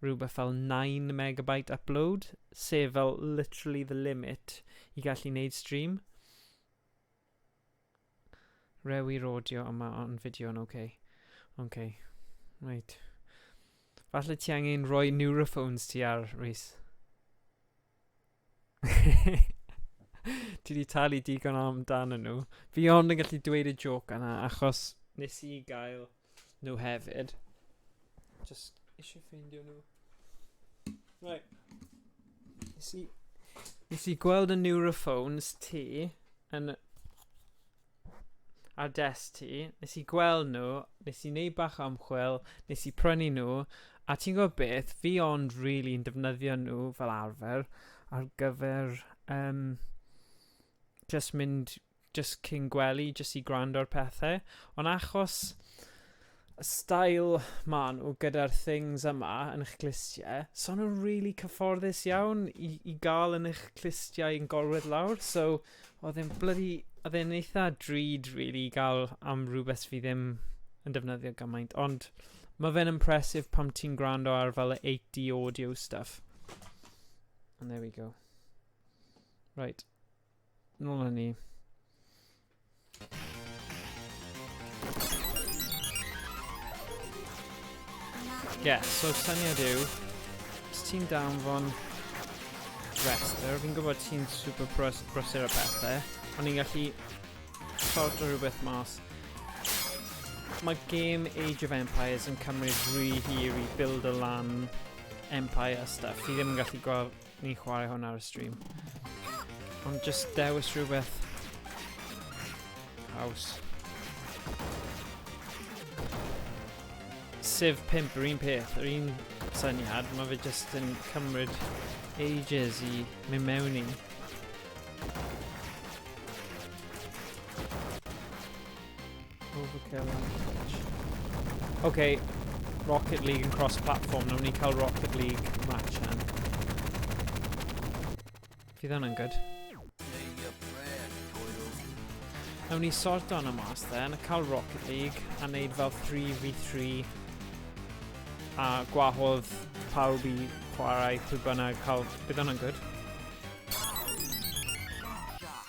rhywbeth fel 9 megabyte upload, sef fel literally the limit i gallu neud stream. Rewi'r audio yma ond fideo yn okay. Okay, right. Falle ti angen rhoi Nuraphones ti ar, Rhys. Ti wedi talu digon amdano nhw. Fi ond yn gallu dweud y joke yna achos nes i gael nhw hefyd. Just eisiau ffeindio nhw. Right. Nes i gweld y Nuraphones ti yn ar desk ti. Nes i gweld nhw, nes i wneud bach o ymchwil, nes i prynu nhw, a ti'n gwybod beth, fi ond really yn defnyddio nhw fel arfer ar gyfer just mynd just cyn gwely, just i gwrando ar pethau. Ond achos y style ma nhw gyda'r things yma yn eich clustiau, so nhw'n really cyfforddus iawn i gael yn eich clustiau yn gorwedd lawr. So, oedd e'n bloody, oedd e'n eitha drud, really, i gael am rhywbeth fi ddim yn defnyddio gymaint. Ond mae fe'n impressive pam ti'n gwrando ar fel y 8D audio stuff. And there we go. Right. Nôl â ni. Yeah, so syniad yw, os ti'n danfon restr, fi'n gwybod ti'n super brysur o pethau, ond ni'n gallu sort o rhywbeth mas. Mae game Age of Empires yn cymryd rhy hir i build a lan empire stuff. Fi ddim yn gallu gweld ni chwarae hwn ar y stream. Ond just dewis rhywbeth haws. Civ 5, yr un peth, yr un syniad, mae fe just yn cymryd ages i mynd mewn i. Overkill on touch. OK, Rocket League yn cross-platform, nawn ni cael Rocket League match yn. Fydd hwnna'n good. Say your prayers, turtle. Nawn ni sort hwnna mas then, a cael Rocket League, a neud fel 3v3 a gwahodd pawb i chwarae pwy bynnag cael. Bydd hwnna'n good. Shot.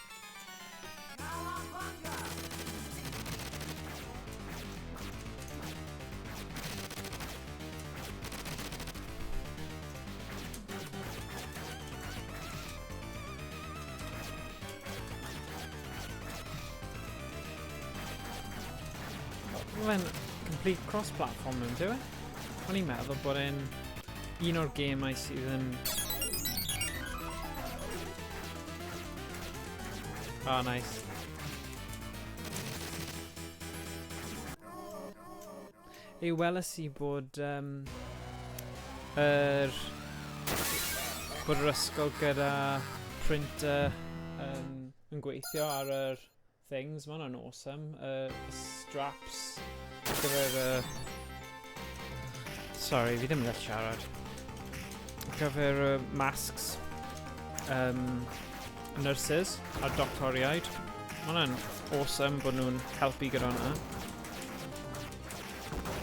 Mae fe'n complete cross-platform yn dyw e? O'n i'n meddwl bod e'n un o'r gemau sydd yn. Oh, nice. Ei, weles i bod yr ysgol gyda printer yn gweithio ar yr things. Mae hwnna'n awesome. Straps ar gyfer y. Sorry, fi ddim yn gallu siarad. Ar gyfer y masks nurses a doctoriaid. Mae hwnna'n awesome bod nhw'n helpu gyda hwnna.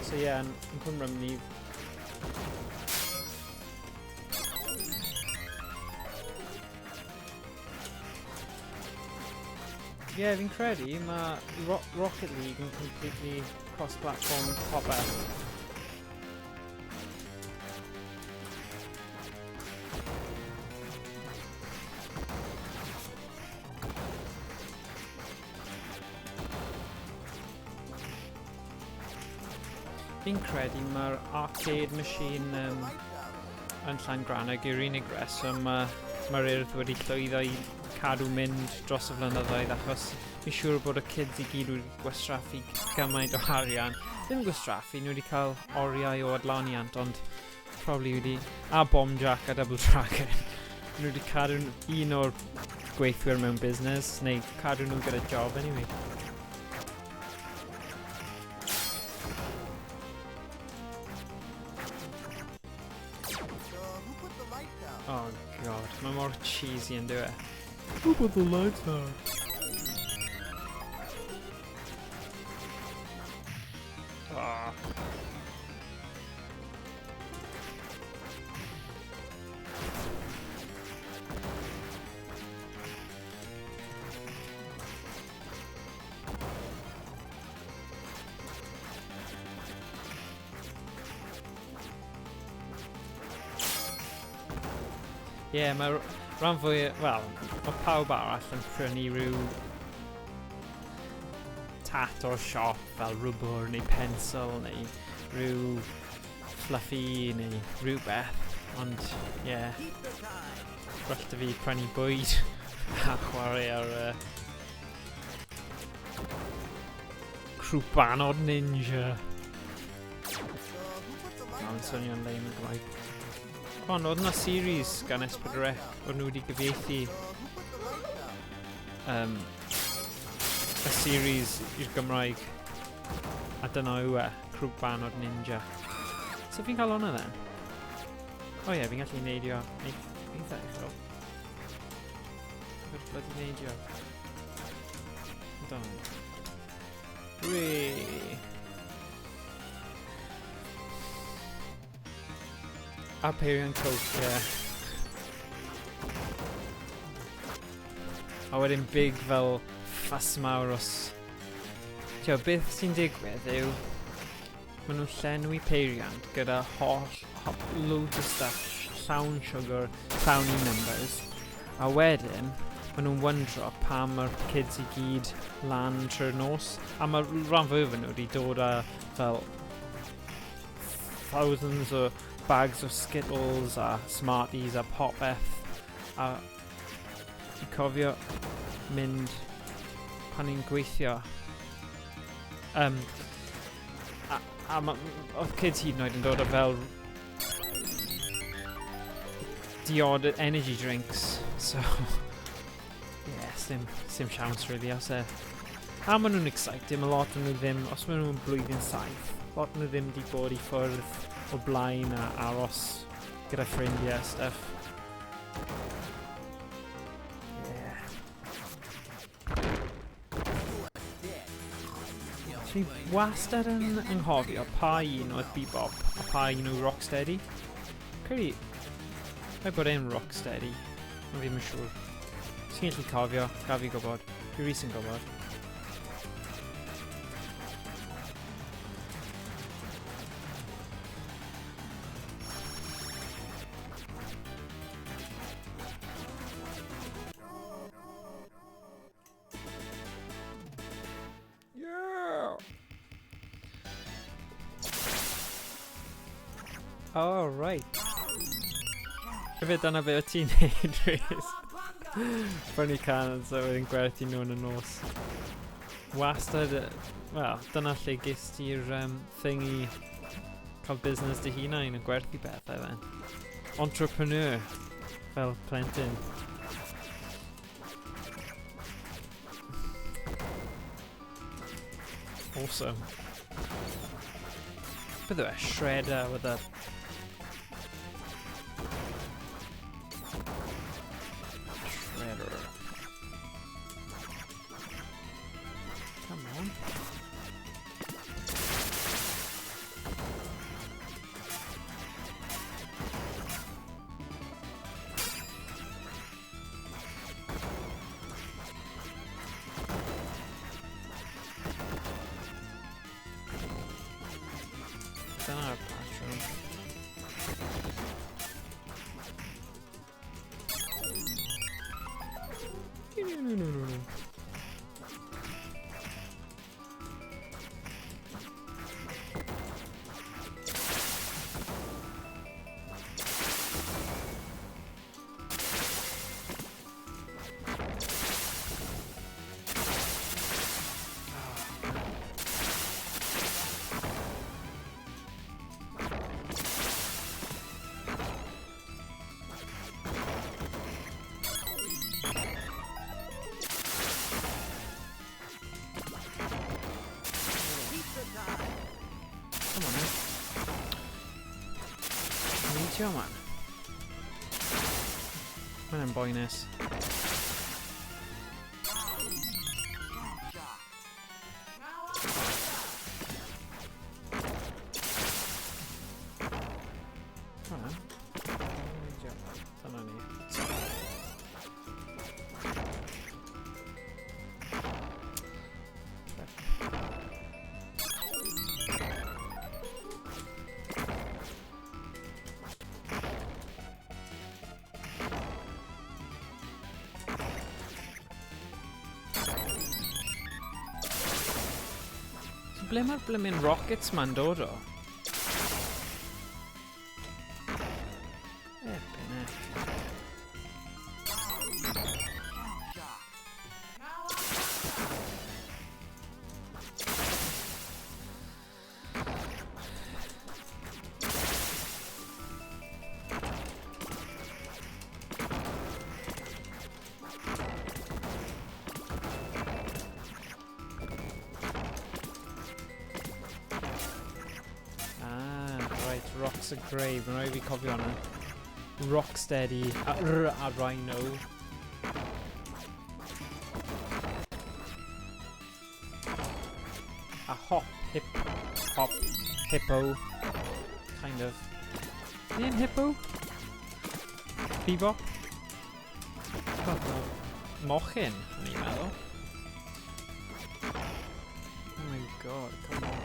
So ie, yeah, yn Cwm Rhymni. Ie, yeah, fi'n credu mae Rocket League yn completely cross-platform popeth. Fi'n credu mae'r arcade machine yn Llangrannog yw'r unig reswm mae'r Urdd wedi llwyddo i cadw mynd dros y flynyddoedd, achos fi'n siŵr bod y kids i gyd wedi gwastraffu gymaint o arian. Ddim gwastraffu, nhw wedi cael oriau o adloniant, ond probably wedi. A Bomb Jack a Double Dragon. Nhw wedi cadw un o'r gweithwyr mewn busnes, neu cadw nhw gyda job anyway. Who put the lights out? Oh god, mae mor cheesy yn dyw e. Who put the lights out? Ah. Ie, yeah, mae Rhan fwy, wel, mae pawb arall yn prynu rhyw tat o'r siop fel rwbwr neu pensel neu rhyw fluffy neu rhywbeth, ond ie, yeah, well da fi prynu bwyd a chwarae ar Crwbanod Ninja. Mae'n swnio'n lame yn Gymraeg. Ond oedd yna series gan S4C o'n nhw wedi gyfieithu y series i'r Gymraeg, a dyna yw e, Crwbanod Ninja. So fi'n cael hwnna then? O ie, fi'n gallu neidio eitha uchel. Fi'n bloody neidio. Done. Whee! A peiriant coke, ie. A wedyn big fel ffas mawr os... Tio, beth sy'n digwydd yw... Maen nhw'n llenwi peiriant gyda holl, loads o stuff, llawn sugar, llawn e-numbers. A wedyn, maen nhw'n wyndro pam mae'r kids i gyd lan trwy'r nos. A mae rhan fwyaf nhw wedi dod â fel thousands o bags o Skittles a Smarties a popeth. A i cofio mynd pan i'n gweithio. A oedd kids hyd yn oed yn dod â fel diod energy drinks, so yeah, sim siawns really os e. A maen nhw'n excited, mae lot o'n nhw ddim, os maen nhw'n blwyddyn 7, lot o'n nhw ddim wedi bod i ffwrdd o blaen a aros gyda ffrindiau a stuff. Yeah. Dwi wastad yn anghofio pa un oedd Bebop a pa un oedd Rocksteady. Credu, rhaid bod e'n Rocksteady, ond fi ddim yn siŵr. Ti'n gallu cofio, gaf fi gwybod. Dwi rhys yn gwybod. Yeah! Oh, right. Hefyd dyna be o ti'n neud, Rhys. Prynu cans a wedyn gwerthu nhw yn y nos. Wastad, wel, dyna lle ges ti'r thing i cael busnes dy hunain yn gwerthu pethau then. Entrepreneur, fel plentyn. Awesome. Beth yw e? Shredder with a... Shredder. Come on. Dyna'r patrwm. Come on, then. Neidio, man. Mae'n boenus. Come on. Neidio. Dyna ni. Ble mae'r blimmin rockets ma'n dod o? Erbyn heck. Ah, right, Rocks are grey. Mae'n rhaid i fi cofio hwnna. Rocksteady a, r, a Rhino. A hop, hip, hop, hippo. Kind of. Neu hippo? Bebop? Fath o mochyn, o'n i'n meddwl. Oh my God, come on.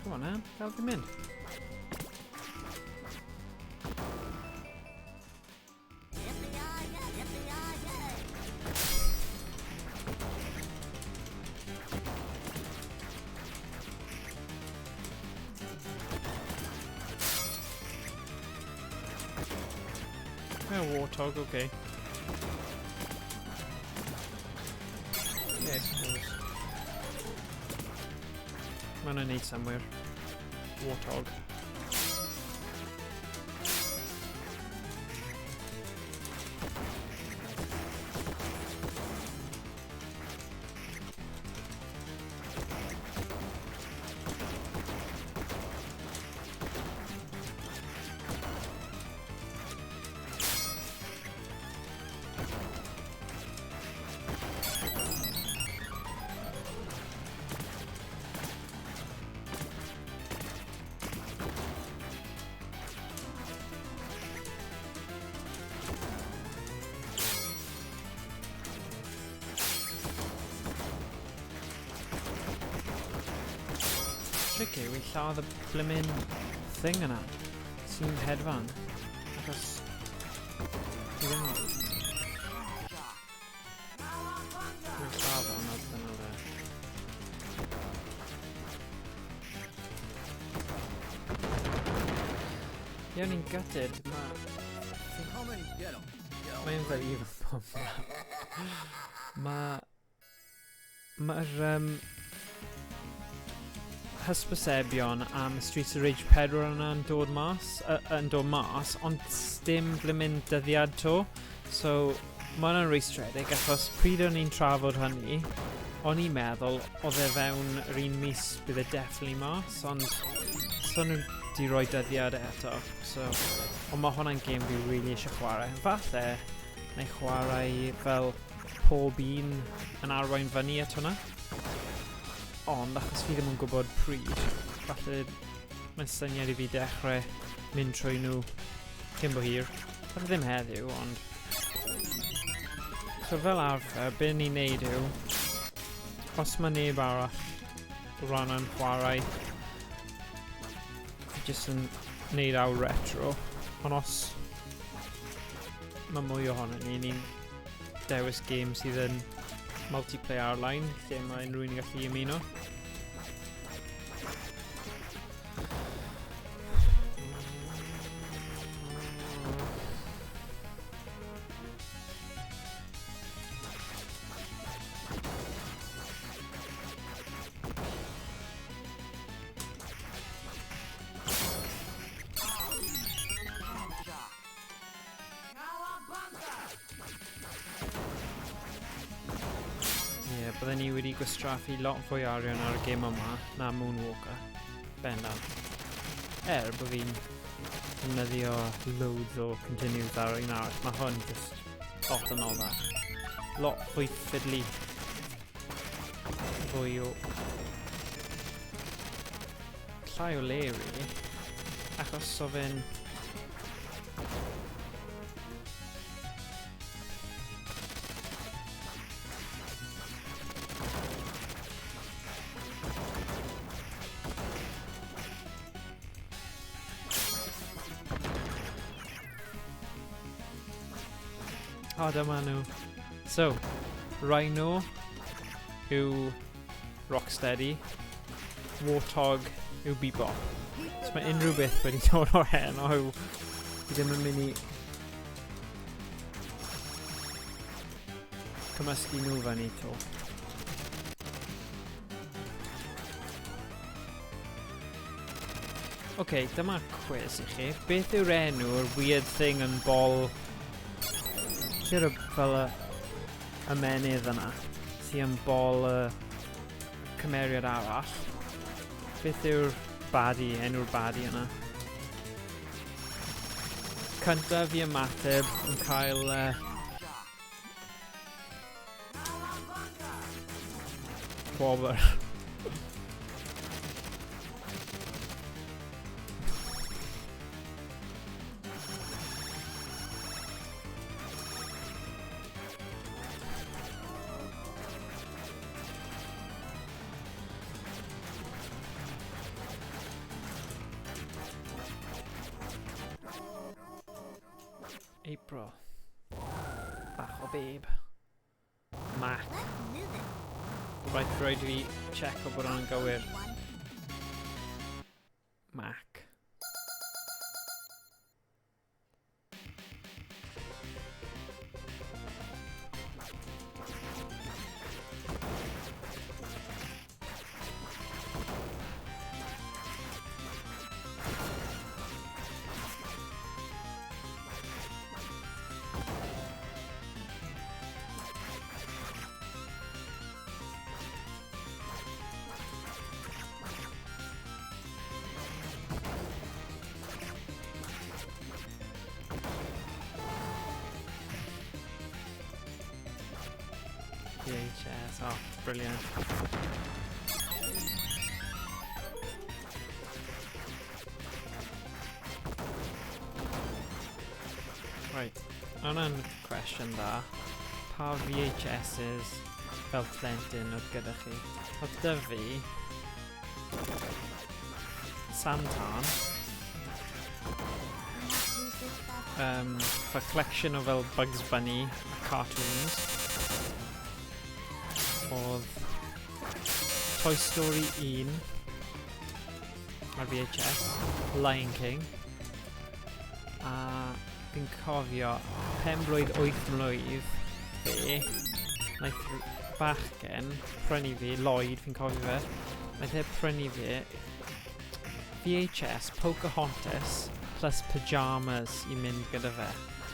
Come on, man. Gael fi mynd. Yippee-yi-yay! Yeah, Warthog, okay. Yeah, I suppose. Mae'n hwnna'n neud somewhere. Warthog. Trick yw i lladd y blimmin thing yna sy'n hedfan. Achos fi ddim. Dwi'n lladd o, na dyna fe. Ie, o'n i'n gutted. Ma... Come and get 'em. Mae'n fel even Mae... Mae'r hysbysebion am Streets of Rage 4 yna yn dod mas, yn dod mas, ond dim blimmin dyddiad to. So, mae hwnna'n rwystredig, achos pryd o'n i'n trafod hynny, o'n i'n meddwl oedd e fewn yr un mis bydd e definitely mas, ond so nhw di roi dyddiad eto. So, ond mae hwnna'n gêm fi really eisiau chwarae. Falle, na i chwarae fel pob un yn arwain fyny at hwnna. Ond achos fi ddim yn gwybod pryd, falle mae'n syniad i fi dechrau mynd trwy nhw cyn bo hir. Falle ddim heddiw, ond... So fel arfer, be ni'n neud yw, os mae neb arall o ran yn chwarae, fi jyst yn neud awr retro. Ond os mae mwy ohono ni, ni'n dewis game sydd yn multiplayer ar-line, lle mae unrhyw un yn gallu ymuno. Ie, yeah, bydden ni wedi gwastraffu lot fwy arian ar y gêm yma na Moonwalker. Bendant. Er bod fi'n defnyddio loads o continues ar un arall, mae hwn just lot yn anoddach. Lot fwy fiddly. Fwy o... Llai o le, really. Achos so fe'n... O, dyma nhw. So, Rhino yw Rocksteady, Warthog yw Bebop. So mae unrhyw beth wedi dod o'r heno yw fi ddim yn mynd i cymysgu nhw fyny to. Ok, dyma cwis i chi. Beth yw'r enw'r weird thing yn bol... Ti'n fel y ymenydd yna sy'n yn bol y cymeriad arall? Beth yw'r baddie, enw'r baddie yna? Cyntaf i ymateb yn cael gwobr. April. Bach o babe. Mac. Let's move it. Right, rhaid i fi check o bod hwnna'n gywir. One. Mac. VHS, oh, brilliant. Right, hwnna'n cwestiwn dda. Pa VHSs fel plentyn oedd gyda chi? Oedd 'da fi Santan, fel collection o fel Bugs Bunny a cartoons. Oedd Toy Story 1 ar VHS, Lion King, a fi'n cofio pen blwydd 8 mlwydd fi, wnaeth bachgen prynu fi, Lloyd, fi'n cofio fe, wnaeth e prynu fi VHS Pocahontas plus pyjamas i mynd gyda fe.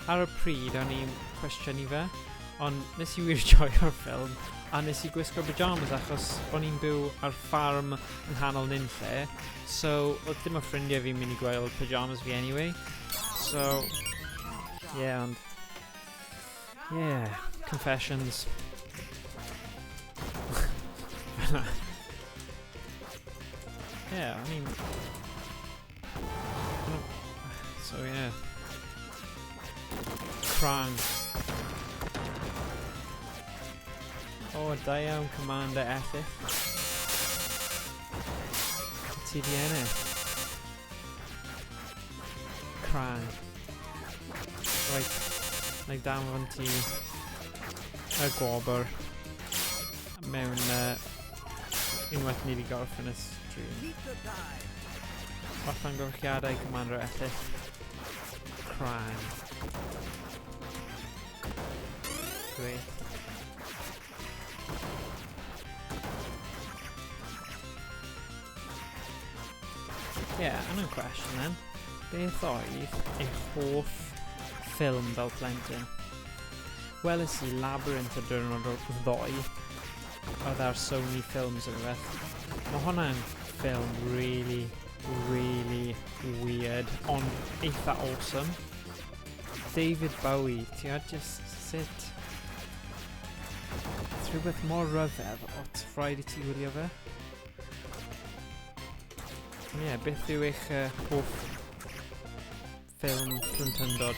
Ar y pryd, o'n i'n cwestiynu fe, ond nes i wir joio'r ffilm, a nes i gwisgo pyjamas achos o'n i'n byw ar ffarm yng nghanol nunlle, so oedd dim o ffrindiau fi'n mynd i gweld pyjamas fi anyway. So, yeah, ond, yeah, confessions. Yeah, I mean, so yeah. Krang. Oh, da iawn, Commander Ethith. Ti di ennill. Krang. Right, na i danfon ti y gwobr mewn unwaith ni wedi gorffen y stream. Keep the tide. Llongyfarchiadau Commander Ethith. Krang. Great. Yeah, another question then. Beth oedd eich hoff ffilm fel plentyn? Weles i Labyrinth y diwrnod ddoe, oedd ar Sony Films o rhywbeth. Mae hwnna'n ffilm really, really weird, ond eitha awesome. David Bowie, ti ar just sut... It's rhywbeth mor ryfedd, o rhaid i ti wylio fe. Ie, yeah, beth yw eich hoff ffilm plentyndod?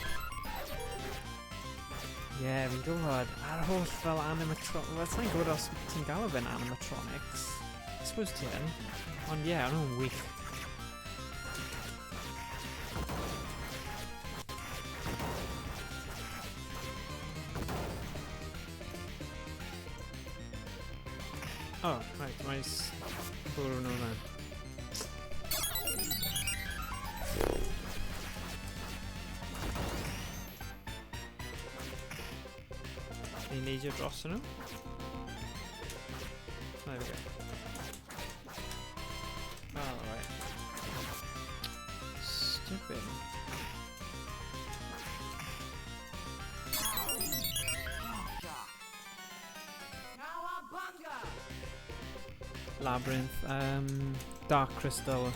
Ie, yeah, fi'n gwybod. A'r holl fel animatronics. Wel, sa'n gwybod os ti'n galw fe'n animatronics. I suppose ti yn. Ond ie, yeah, o'n nhw'n wych. Oh, right, mae'n bwrw nhw lan. Ni'n neidio dros nhw. There we go. Oh, right. Stupid. Labyrinth, Dark Crystal.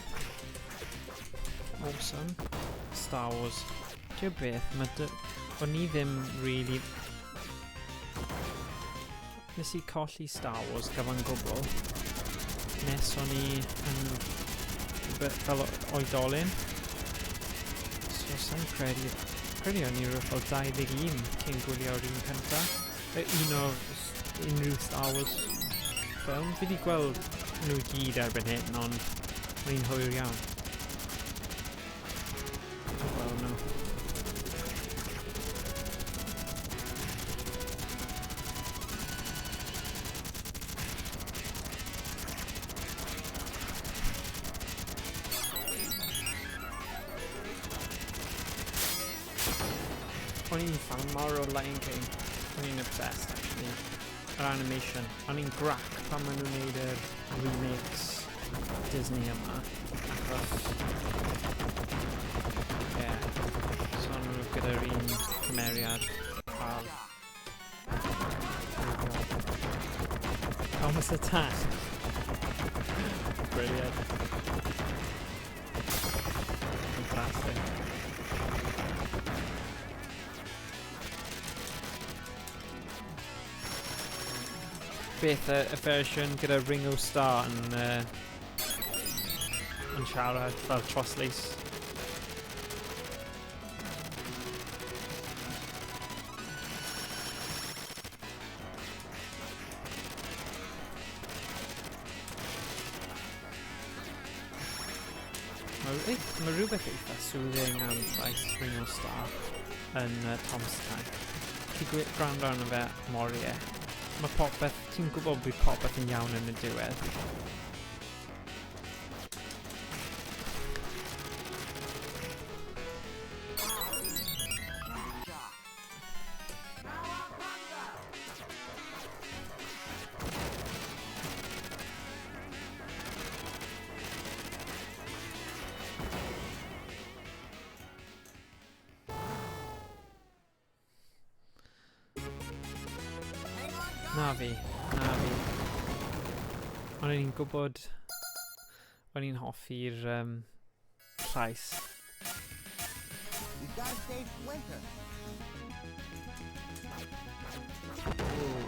Awesome. Star Wars. Ti'n beth, mae o'n i ddim really... Nes i colli Star Wars gyfan gwbl nes o'n i yn fel oedolyn. So sa'n credu... Credu o'n i rhywbeth fel 21 cyn gwylio'r un cynta. Un o unrhyw Star Wars ffilm. Fi wedi gweld nhw i gyd erbyn hyn, ond o'n i'n hwyr iawn. Wel, no. O'n i'n fan mawr o Lion King. O'n i'n obsessed, actually. Yr animation. O'n i'n grac pan maen nhw'n neud yr remakes Disney yma. Achos... Ie. Yeah. So o'n nhw gyda'r un cymeriad ar... Thomas the Tank. Brilliant. Fantastic. Beth y fersiwn gyda Ringo Starr yn siarad fel troslais. Mae rhywbeth eitha soothing am llais Ringo Starr yn Thomas the Tank. Ti'n gwrando arno fe am oriau. Mae popeth, ti'n gwybod bydd popeth yn iawn yn y diwedd. Na fi, na fi. O'n i'n gwybod, o'n i'n hoffi'r llais. We've got to save Splinter. Ooh.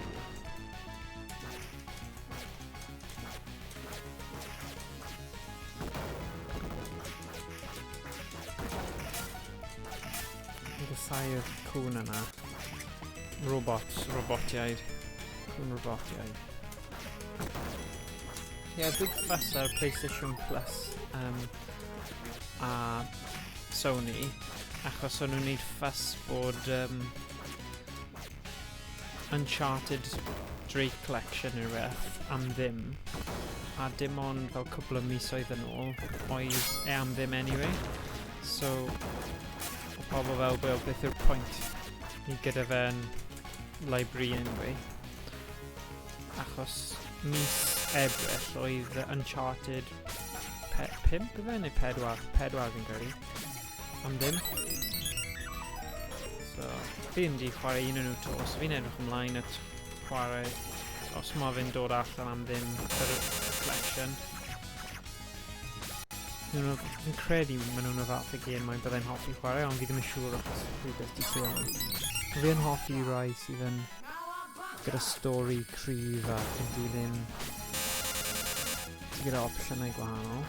Fi'n casáu'r cŵn yna. Robots, robotiaid. Cŵn robotiaid. Ie, yeah, big fuss ar PlayStation Plus a Sony, achos o'n nhw'n neud fuss bod Uncharted Drake Collection neu rhywbeth am ddim, a dim ond fel cwpl o misoedd yn ôl oedd e am ddim anyway. So, oedd pobl fel, well, beth yw'r pwynt ni gyda fe yn library anyway? Achos mis Ebrill oedd Uncharted 5 ife neu 4? 4 fi'n credu. Am ddim. So, fi ddim wedi chwarae un o'n nhw to, so fi'n edrych ymlaen at chwarae os mae fe'n dod allan am ddim yr collection. Fi'n credu maen nhw'n y fath o gemau byddai'n hoffi chwarae, ond fi ddim yn siŵr achos fi byth 'di trio nhw. Fi yn hoffi rai sydd yn gyda stori cryf a yn dilyn ti gyda opsiynau gwahanol.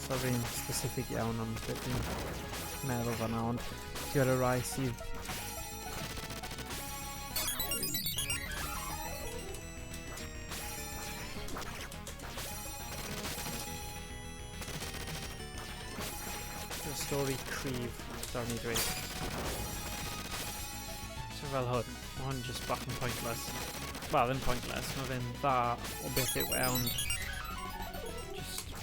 So fi'n specific iawn am beth fi'n meddwl fan'na, ond ti gyda rai sydd stori cryf, ddawn ni dweud. So fel hwn, mae hwn just bach yn pointless. Wel, ddim pointless, mae fe'n dda o beth yw e, ond just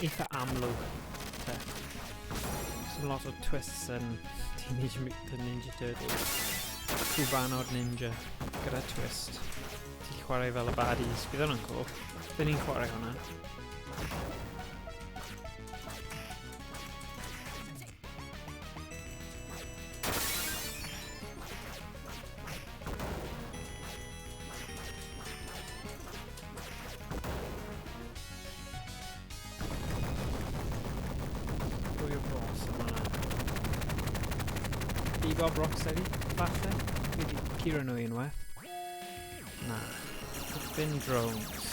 eitha amlwg. Te. Some lot o twists yn Teenage Mutant Ninja Turtles. Cwfanod Ninja gyda twist. Ti'n chwarae fel y baddies. Bydd hwnna'n cool. Bydd ni'n chwarae hwnna. Pwy yw'r boss yma? Bebop Rocksteady, falle? Fi wedi curo nhw unwaith. Na. Fin drones.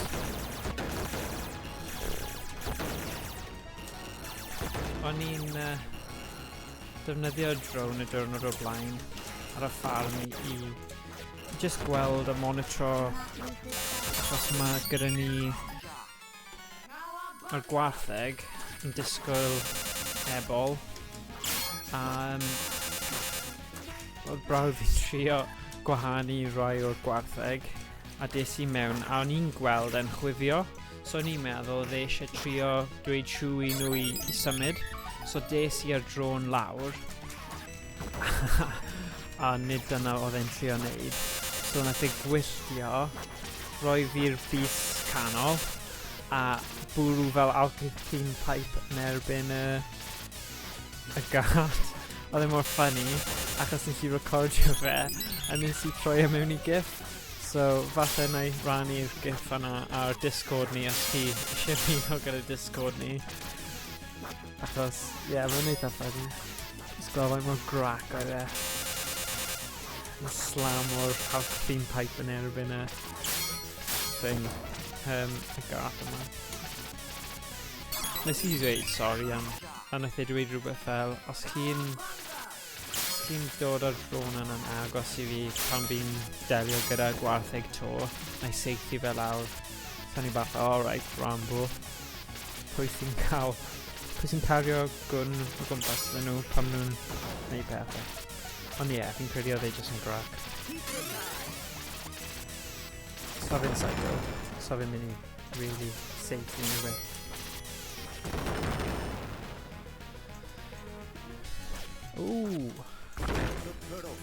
O'n i'n defnyddio drone y diwrnod o'r blaen ar y ffarm i just gweld a monitro, achos mae gyda ni mae'r gwartheg yn disgwyl ebol a oedd brawd fi'n trio gwahanu rai o'r gwartheg a des i mewn a o'n i'n gweld e'n chwifio, so o'n i'n meddwl oedd e eisiau trio dweud siw i nhw i symud, so des i ar drone lawr a nid dyna oedd e'n trio wneud, so nath e gwylltio, roi fi'r bys canol a bwrw fel alkaline pipe yn erbyn y gad. Oedd e mor funny, achos nes i recordio fe, a nes i troi e mewn i gif. So, falle na i rannu'r gif yna ar Discord ni, os chi eisiau ymuno gyda Discord ni. Achos, ie, yeah, mae'n eitha funny. Just gweld faint mor grac oedd e. Yn slam o'r alkaline pipe yn erbyn y thing, y gath yma. Nes i ddweud sori am, a nath e dweud rhywbeth fel, os chi'n dod â'r drone yna'n agos i fi pan fi'n delio gyda gwartheg to, na i saethu fe lawr. So o'n i bach, all right, Rambo. Pwy sy'n cario gwn o gwmpas iddyn nhw pan nhw'n gwneud pethau? Ond ie, yeah, fi'n credu oedd e jyst yn grac. So fi'n psycho. So fi'n mynd i really saethu neu rhywbeth. Ooh. Turtle.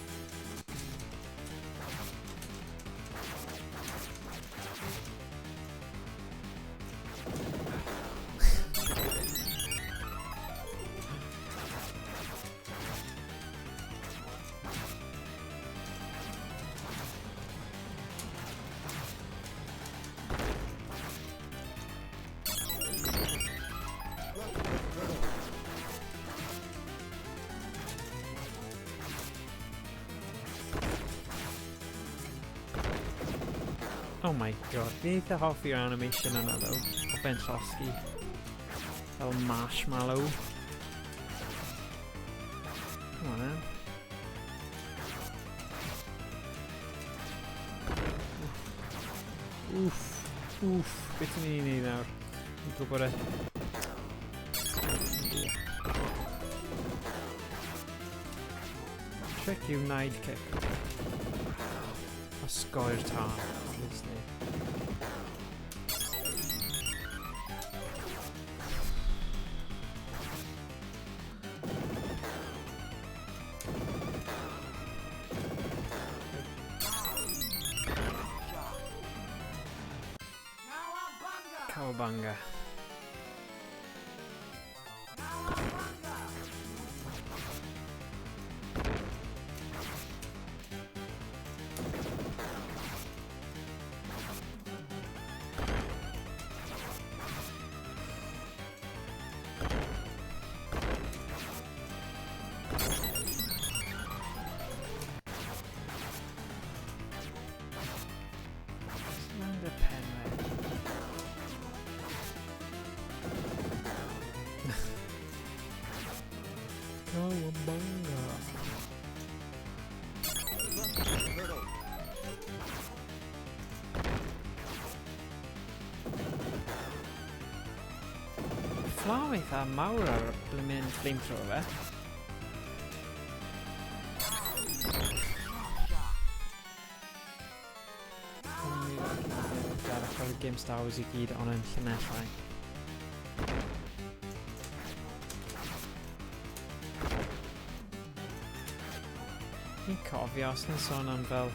Oh my god, fi'n eitha hoffi'r animation yna ddo, o fe'n llosgi. Fel marshmallow. Come on then. Oof, oof, beth ti'n mynd i wneud nawr? Fi'n gwybod e. Trick yw naid kick. Osgoi'r tân, obviously. Cowabunga. storm eitha mawr ar y blimmin flamethrower. Gael y game Star Wars i gyd ond yn llinellau. Fi'n cofio os ni'n sôn am fel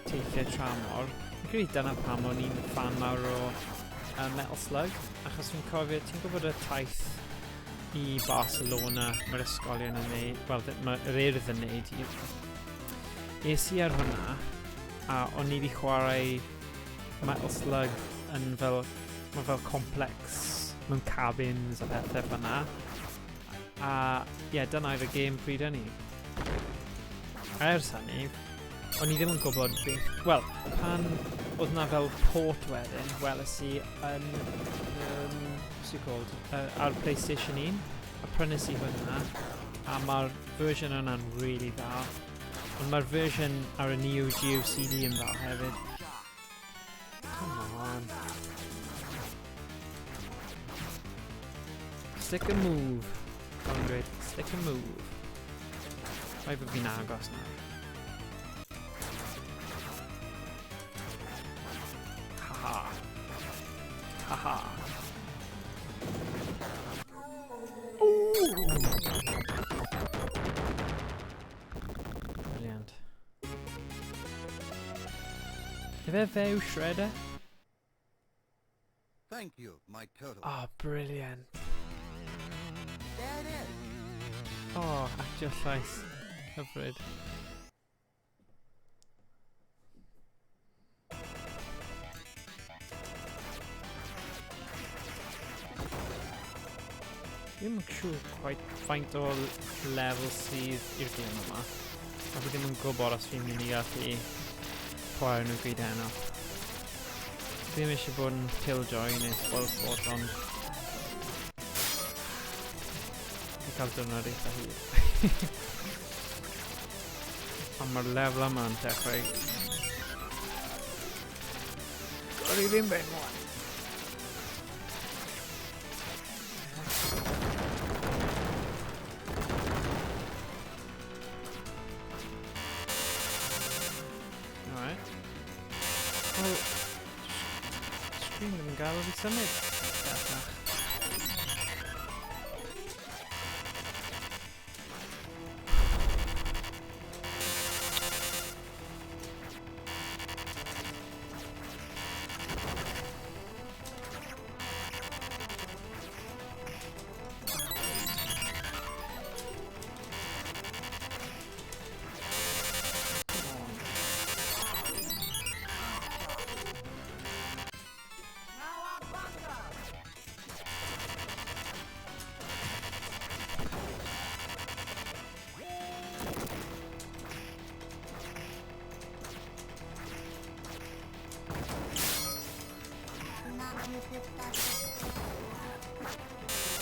teithiau tramor, fi'n credu dyna pam o'n i'n fan mawr o Metal Slug, achos fi'n cofio, ti'n gwybod y taith i Barcelona mae'r ysgolion yn neud, wel, mae'r Urdd yn neud. Es i ar hwnna, a o'n i wedi chwarae Metal Slug yn fel, mae fel complex mewn cabins a pethau fyna. A ie, yeah, dyna oedd y gêm pryd hynny. Ers hynny, o'n i ddim yn gwybod beth... Wel, pan oedd na fel port wedyn, weles i yn... What's it called? Ar PlayStation 1. A prynes i hwnna. A mae'r version yna'n really dda. Ond mae'r version ar y Neo Geo CD yn dda hefyd. Come on. Stick and move. Fel yn dweud, stick and move. Rhaid bod fi'n agos nawr. Haha. Haha. Ooh! Brilliant. Ife fe yw Shredder? Thank you, my turtle. Oh, brilliant. There it is. Oh, actio llais. Hyfryd. Ddim yn siŵr quite faint o level sydd i'r gêm yma. A fi ddim yn gwybod os fi'n mynd i gallu chwarae nhw gyd heno. Fi ddim eisiau bod yn killjoy neu spoil sport, ond fi cael diwrnod eitha hir. Ond mae'r lefel yma'n dechrau... Gyrru fi'n ben wan. Alright. Wel, screen ddim yn gael fi symud. Bellach. Come on.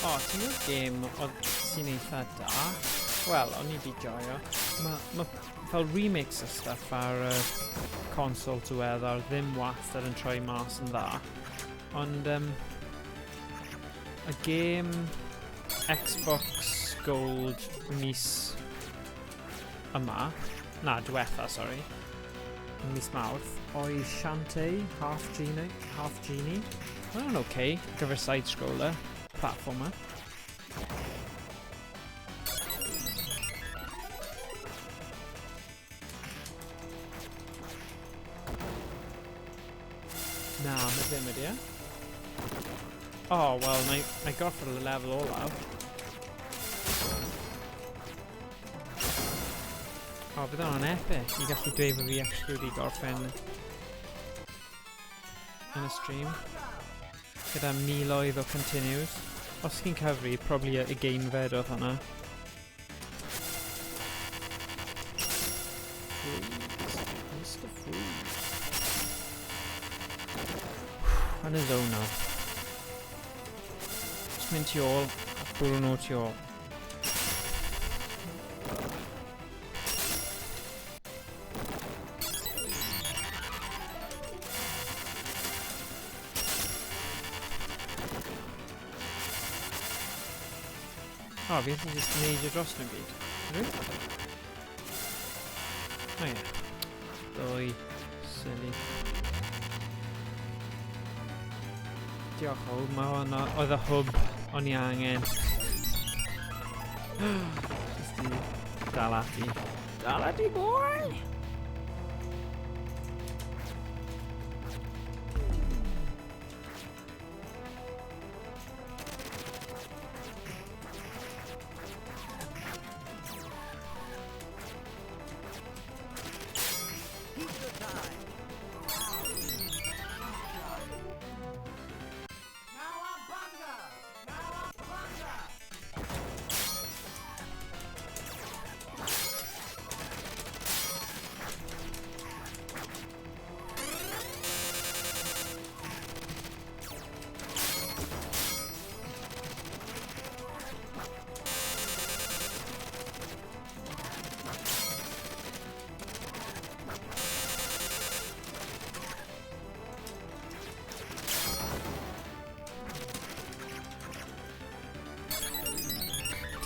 O, ti'n gwybod gêm oedd sy'n eitha da? Wel, o'n i wedi joio. Mae ma fel remix o stuff ar y console diweddar ddim wastad yn troi mas yn dda. Ond y gêm Xbox Gold mis yma, na, diwetha, sorry, mis Mawrth, oedd Shantae, Half Genie, Half Genie. Mae hwnna'n okay, gyfer side-scroller, platformer. Na, mae ddim ydi e. Oh, wel, na i gorffen y lefel olaf. O, bydd hwnna'n epic i gallu dweud bod fi actually wedi gorffen yn y stream. Gyda miloedd o continues. Os chi'n cyfri, probably y ugeinfed oedd hwnna. Freeze. Mr Freeze. Yn y zone now. Just mynd tu ôl, a bwrw nhw tu ôl. O, fi allu just neidio dros nhw gyd. Ydw i? O ie. Dwy. Silly. Diolch o, mae hwnna, oedd y hwb o'n i angen. Just i dal ati. Dal ati, boy!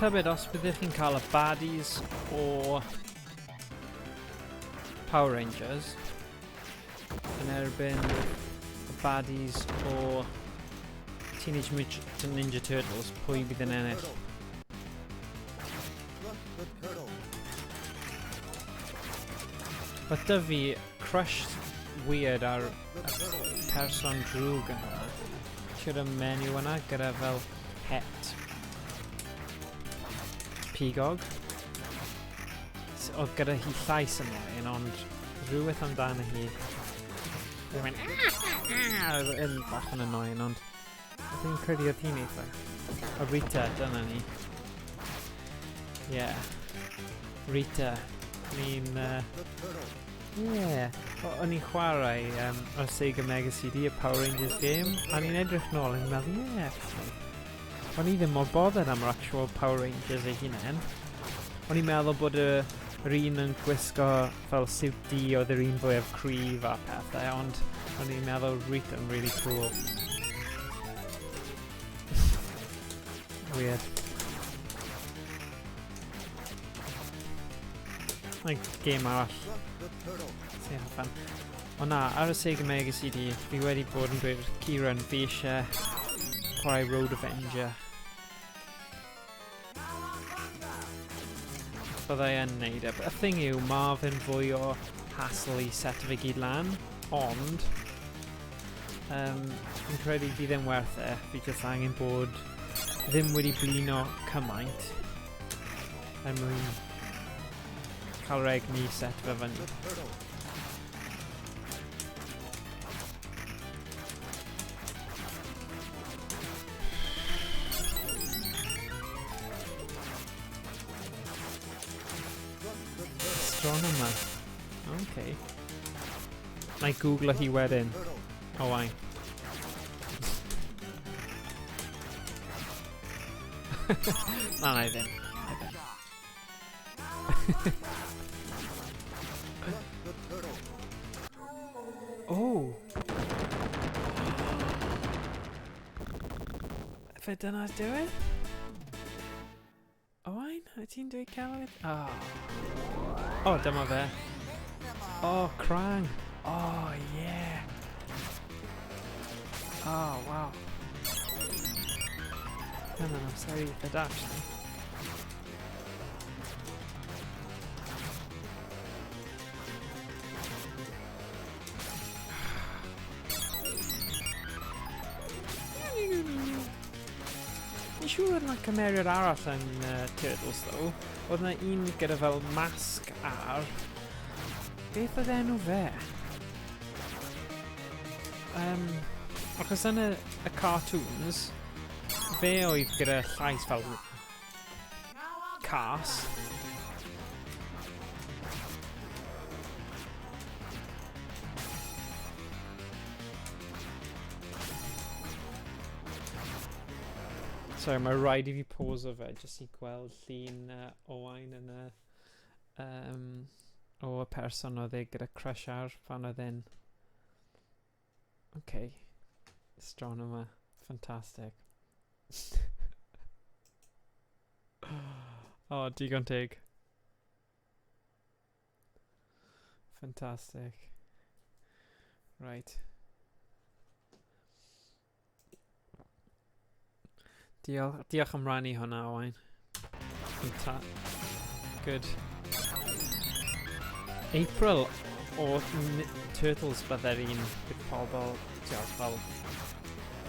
Tybed os byddech chi'n cael y baddies o Power Rangers yn erbyn y baddies o Teenage Mutant Ninja Turtles, pwy bydd yn ennill? Mae dy fi crush weird ar y person drwg yna. Ti'r y menyw yna gyda fel het pigog. Oedd gyda hi llais ymlaen, ond rhywbeth amdano hi. Oedd mynd ah, yn bach yn annoying, ond fi'n credu oedd hi'n eitha. O Rita, dyna ni. Yeah. Rita. Ni'n... Yeah. O'n i'n chwarae o'r Sega Mega CD, y Power Rangers game, a ni'n edrych nôl yn meddwl, yeah, actually. O'n i ddim mor bothered am yr actual Power Rangers ei hunain. O'n i'n meddwl bod y yr un yn gwisgo fel siwt du oedd yr un fwyaf cryf a pethau, ond o'n i'n meddwl Rita yn really cool. Weird. Like, game arall. Sy'n hoffan. O na, ar y Sega Mega CD, fi wedi bod yn dweud wrth Kieran, fi eisiau chwarae Road Avenger. Byddai yn neud e. But y thing yw, mae fe'n fwy o hassle i set fe gyd lan, ond fi'n credu bydd e'n werth e. Fi jyst angen bod ddim wedi blino cymaint er mwyn cael yr egni i set fe fyny. Astronomer. Okay. Na i googlo hi wedyn. Oh, ai. Na, na i ddim. Na i ddim. Oh! Fe dyna'r diwedd? Owain, wyt ti'n dweud celwydd? Oh. Oh, dyma fe. Oh, Krang. Oh, yeah. Oh, wow. No, sorry, eitha da, actually. Fi'n siŵr oedd yna cymeriad arall yn Turtles, though. Oedd yna un gyda fel masg ar. Beth oedd enw fe? Achos yn y cartoons, fe oedd gyda llais fel cas. Sorry, mae rhaid i fi pause o fe jyst i gweld llun Owain yn y o y person oedd e gyda crush ar pan oedd e'n... Okay. Astronomer. Fantastic. O, digon teg. Fantastic. Right. Diolch, diolch am rannu hwnna, Owain. Good. April o Turtles bydde'r un bydd pobl, ti'n fel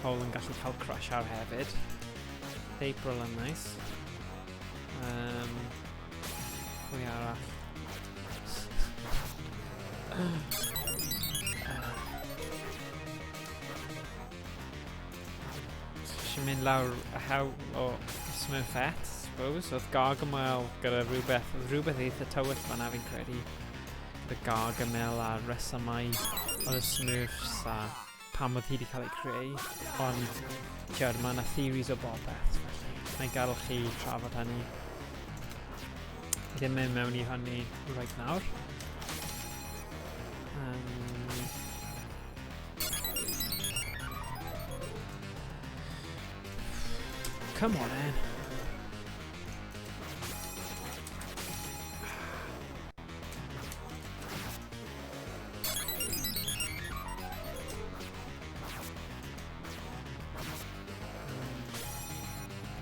pobl yn gallu cael crush ar hefyd. April yn nice. Pwy arall? Eisiau mynd lawr y hawl o Smurfette, suppose. Oedd Gargamel gyda rhywbeth, oedd rhywbeth eitha tywyll fan'na fi'n credu. Gyda Gargamel a resymau oedd y Smurfs a pam oedd hi wedi cael ei creu. Ond, ti'od, mae yna theories o bopeth, felly na i gadael chi trafod hynny. Ddim mynd mewn i hynny right nawr. Come on, then.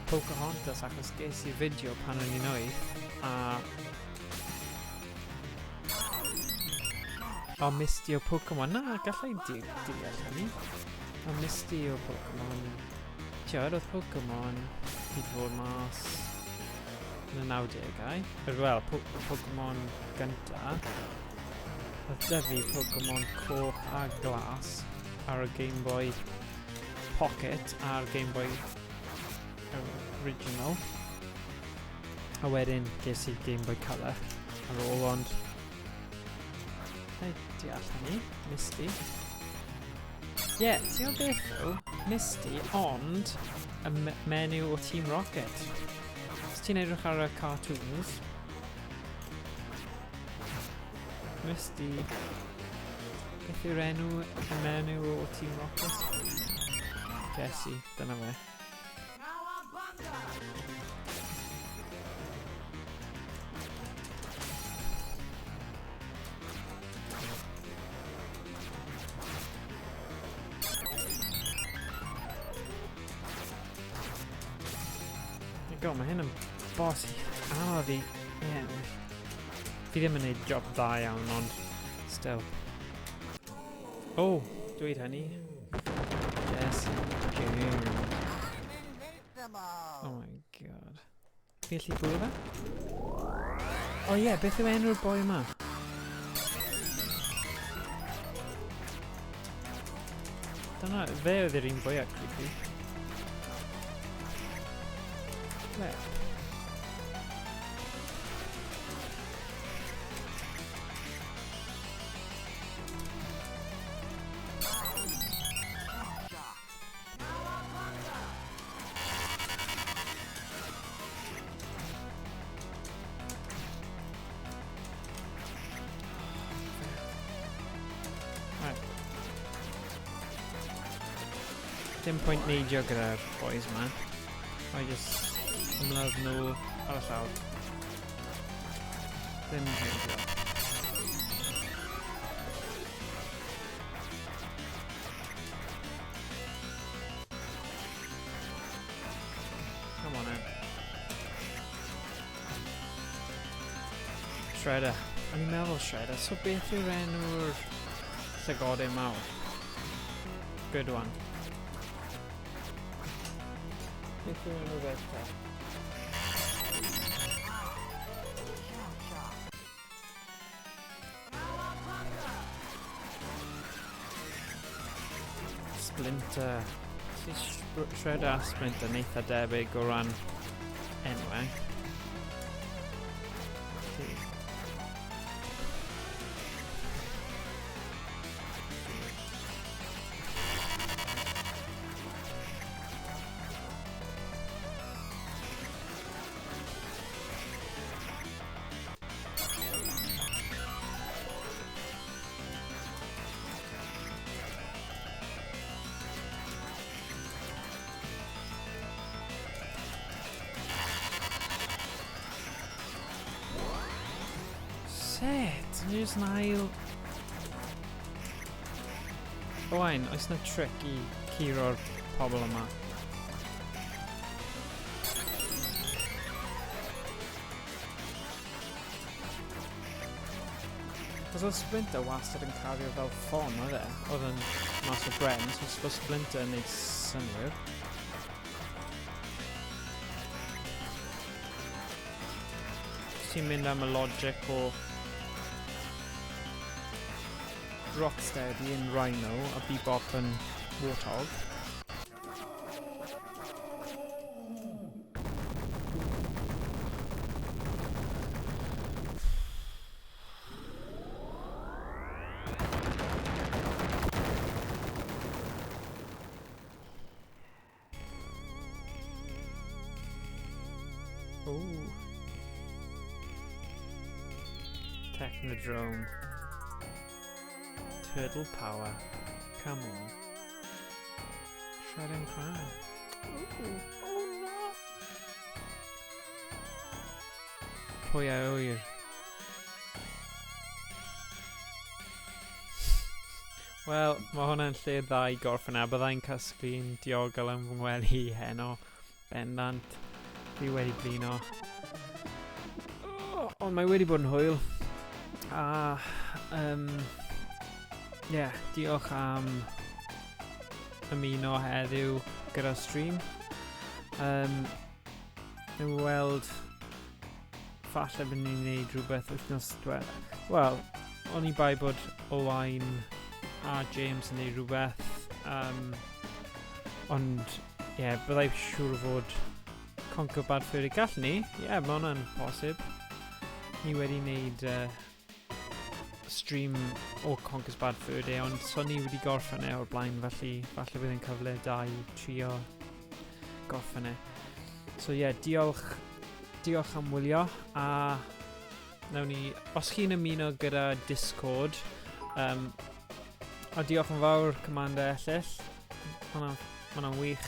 Pocahontas, achos ges i fideo pan o'n i'n 8, a... O, Misty o Pokemon. Na, gallai deall hynny. O, Misty o Pokemon. Ti'od, oedd Pokemon i fod mas yn y 90au. Wel, Pokemon gynta. Oedd 'da fi Pokemon coch a glas ar y Game Boy Pocket a'r Game Boy Original. A wedyn ges i Game Boy Color ar ôl, ond... Na i deall hynny. Misty. Ie, yeah, ti'n gwybod beth ddo? Misty, ond y menyw o Team Rocket. Os ti'n edrych ar y cartoons, Misty... Beth yw'r enw y menyw o Team Rocket? Jessie, dyna fe. God, mae hyn yn boss anodd i... Yeah. Fi ddim yn neud job dda iawn, ond still. Oh, dweud hynny. Yes, James. Oh my god. Fi'n gallu bwrw fe? Oh ie, yeah, beth yw enw'r boi yma? Dyna, fe oedd yr un fwyaf creepy. Flip. Dim pwynt neidio gyda'r boys ma. I just ymladd nhw ar y llawr. Ddim neidio. Come on in. Shredder. O'n i'n meddwl Shredder. So beth yw'r enw'r llygodau mawr? Good one. Beth yw'r enw beth te? Splinter. Shredder a Splinter yn eitha debyg o ran enwau. Shit, ni jyst yn ail... Owain, oes na trick i curo'r pobl yma? Cos oedd Splinter wastad yn cario fel ffon, oedd e? Oedd yn mas o bren, so oedd Splinter yn neud synnwyr. Ti'n mynd am y logic o Rocksteady yn Rhino a Bebop yn Warthog. Ooh. Technodrome. Turtle power. Come on. Shred and cry. Ooh. Oh no. Pwy a ŵyr? Wel, mae hwnna'n lle dda i gorffen a byddai'n casglu'n diogel yn fy ngwely heno. Bendant. Fi wedi blino. Oh, ond mae wedi bod yn hwyl. A, yeah, diolch am ymuno heddiw gyda'r stream. Newn weld falle bydd ni'n gwneud rhywbeth wythnos diwetha. Wel, o'n i bai bod Owain a James yn gwneud rhywbeth. Ond, ie, yeah, byddai siŵr fod Conquer Bad Fur Day. Gallwn ni, ie, yeah, mae hwnna'n posib. Ni wedi wneud stream o Conker's Bad Fur Day, ond so ni wedi gorffen e o'r blaen, felly falle bydd yn cyfle da i trio gorffen e. So ie, yeah, diolch am wylio, a nawn ni, os chi'n ymuno gyda Discord, a diolch yn fawr Commander Ellill, ma' hwnna'n wych.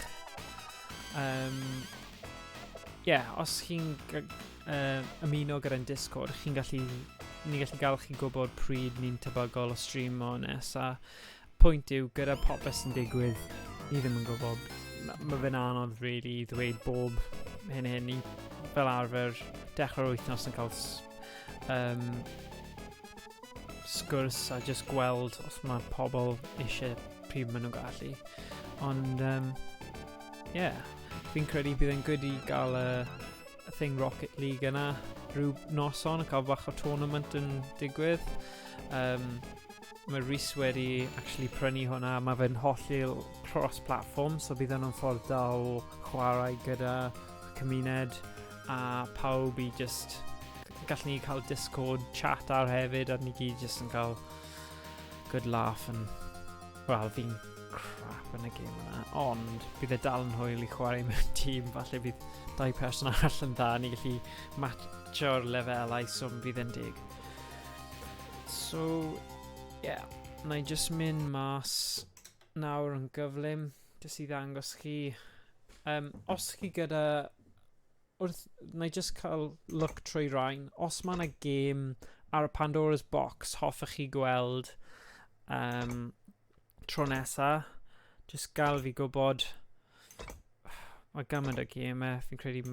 Yeah, os chi'n ymuno gyda'n Discord, ni'n gallu gael chi gwybod pryd ni'n tebygol o stream o nesa. Pwynt yw, gyda popeth sy'n digwydd, ni ddim yn gwybod. Ma fe'n anodd, really, i ddweud bob hyn a hyn. Ni fel arfer dechrau'r wythnos yn cael sgwrs a just gweld os mae pobl eisiau pryd maen nhw'n gallu. Ond, yeah, fi'n credu bydd e'n good i gael y thing Rocket League yna rhyw noson a cael bach o tournament yn digwydd. Mae Rhys wedi actually prynu hwnna, mae fe'n hollol cross-platform, so bydd hwnna'n ffordd da o chwarae gyda cymuned a pawb i just... Gallwn ni cael Discord chat ar hefyd, a ni gyd just yn cael good laugh and... Wel, fi'n crap yn y gêm yna, ond bydd e dal yn hwyl i chwarae mewn tîm, falle bydd dau person arall yn dda, ni gallu matcho'r lefelau, so bydd e'n dig. So, yeah, na i just mynd mas nawr yn gyflym, jyst i ddangos chi. Os chi gyda, wrth, na i just cael look trwy rhain, os mae yna gêm ar y Pandora's Box hoffech chi gweld tro nesa, just gael fi gwybod. Mae gymaint o gemau, fi'n credu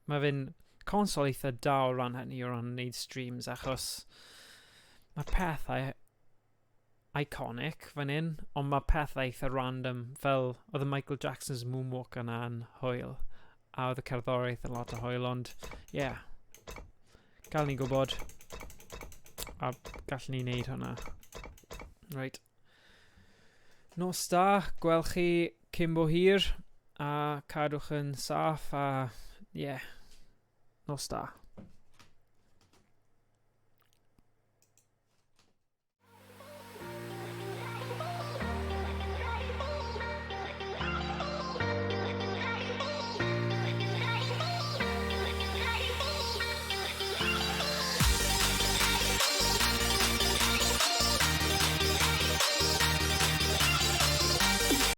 mae fe'n consol eitha da o ran hynny o ran wneud streams, achos mae pethau iconic fan hyn, ond mae pethau eitha random, fel oedd y Michael Jackson's Moonwalk yna yn hwyl, a oedd y cerddoriaeth yn lot o hwyl, ond ie, yeah, gael ni gwybod, a gallwn ni wneud hwnna. Right. Nos da, gwel chi cyn bo hir, a cadwch yn saff, a ie, yeah, nos da.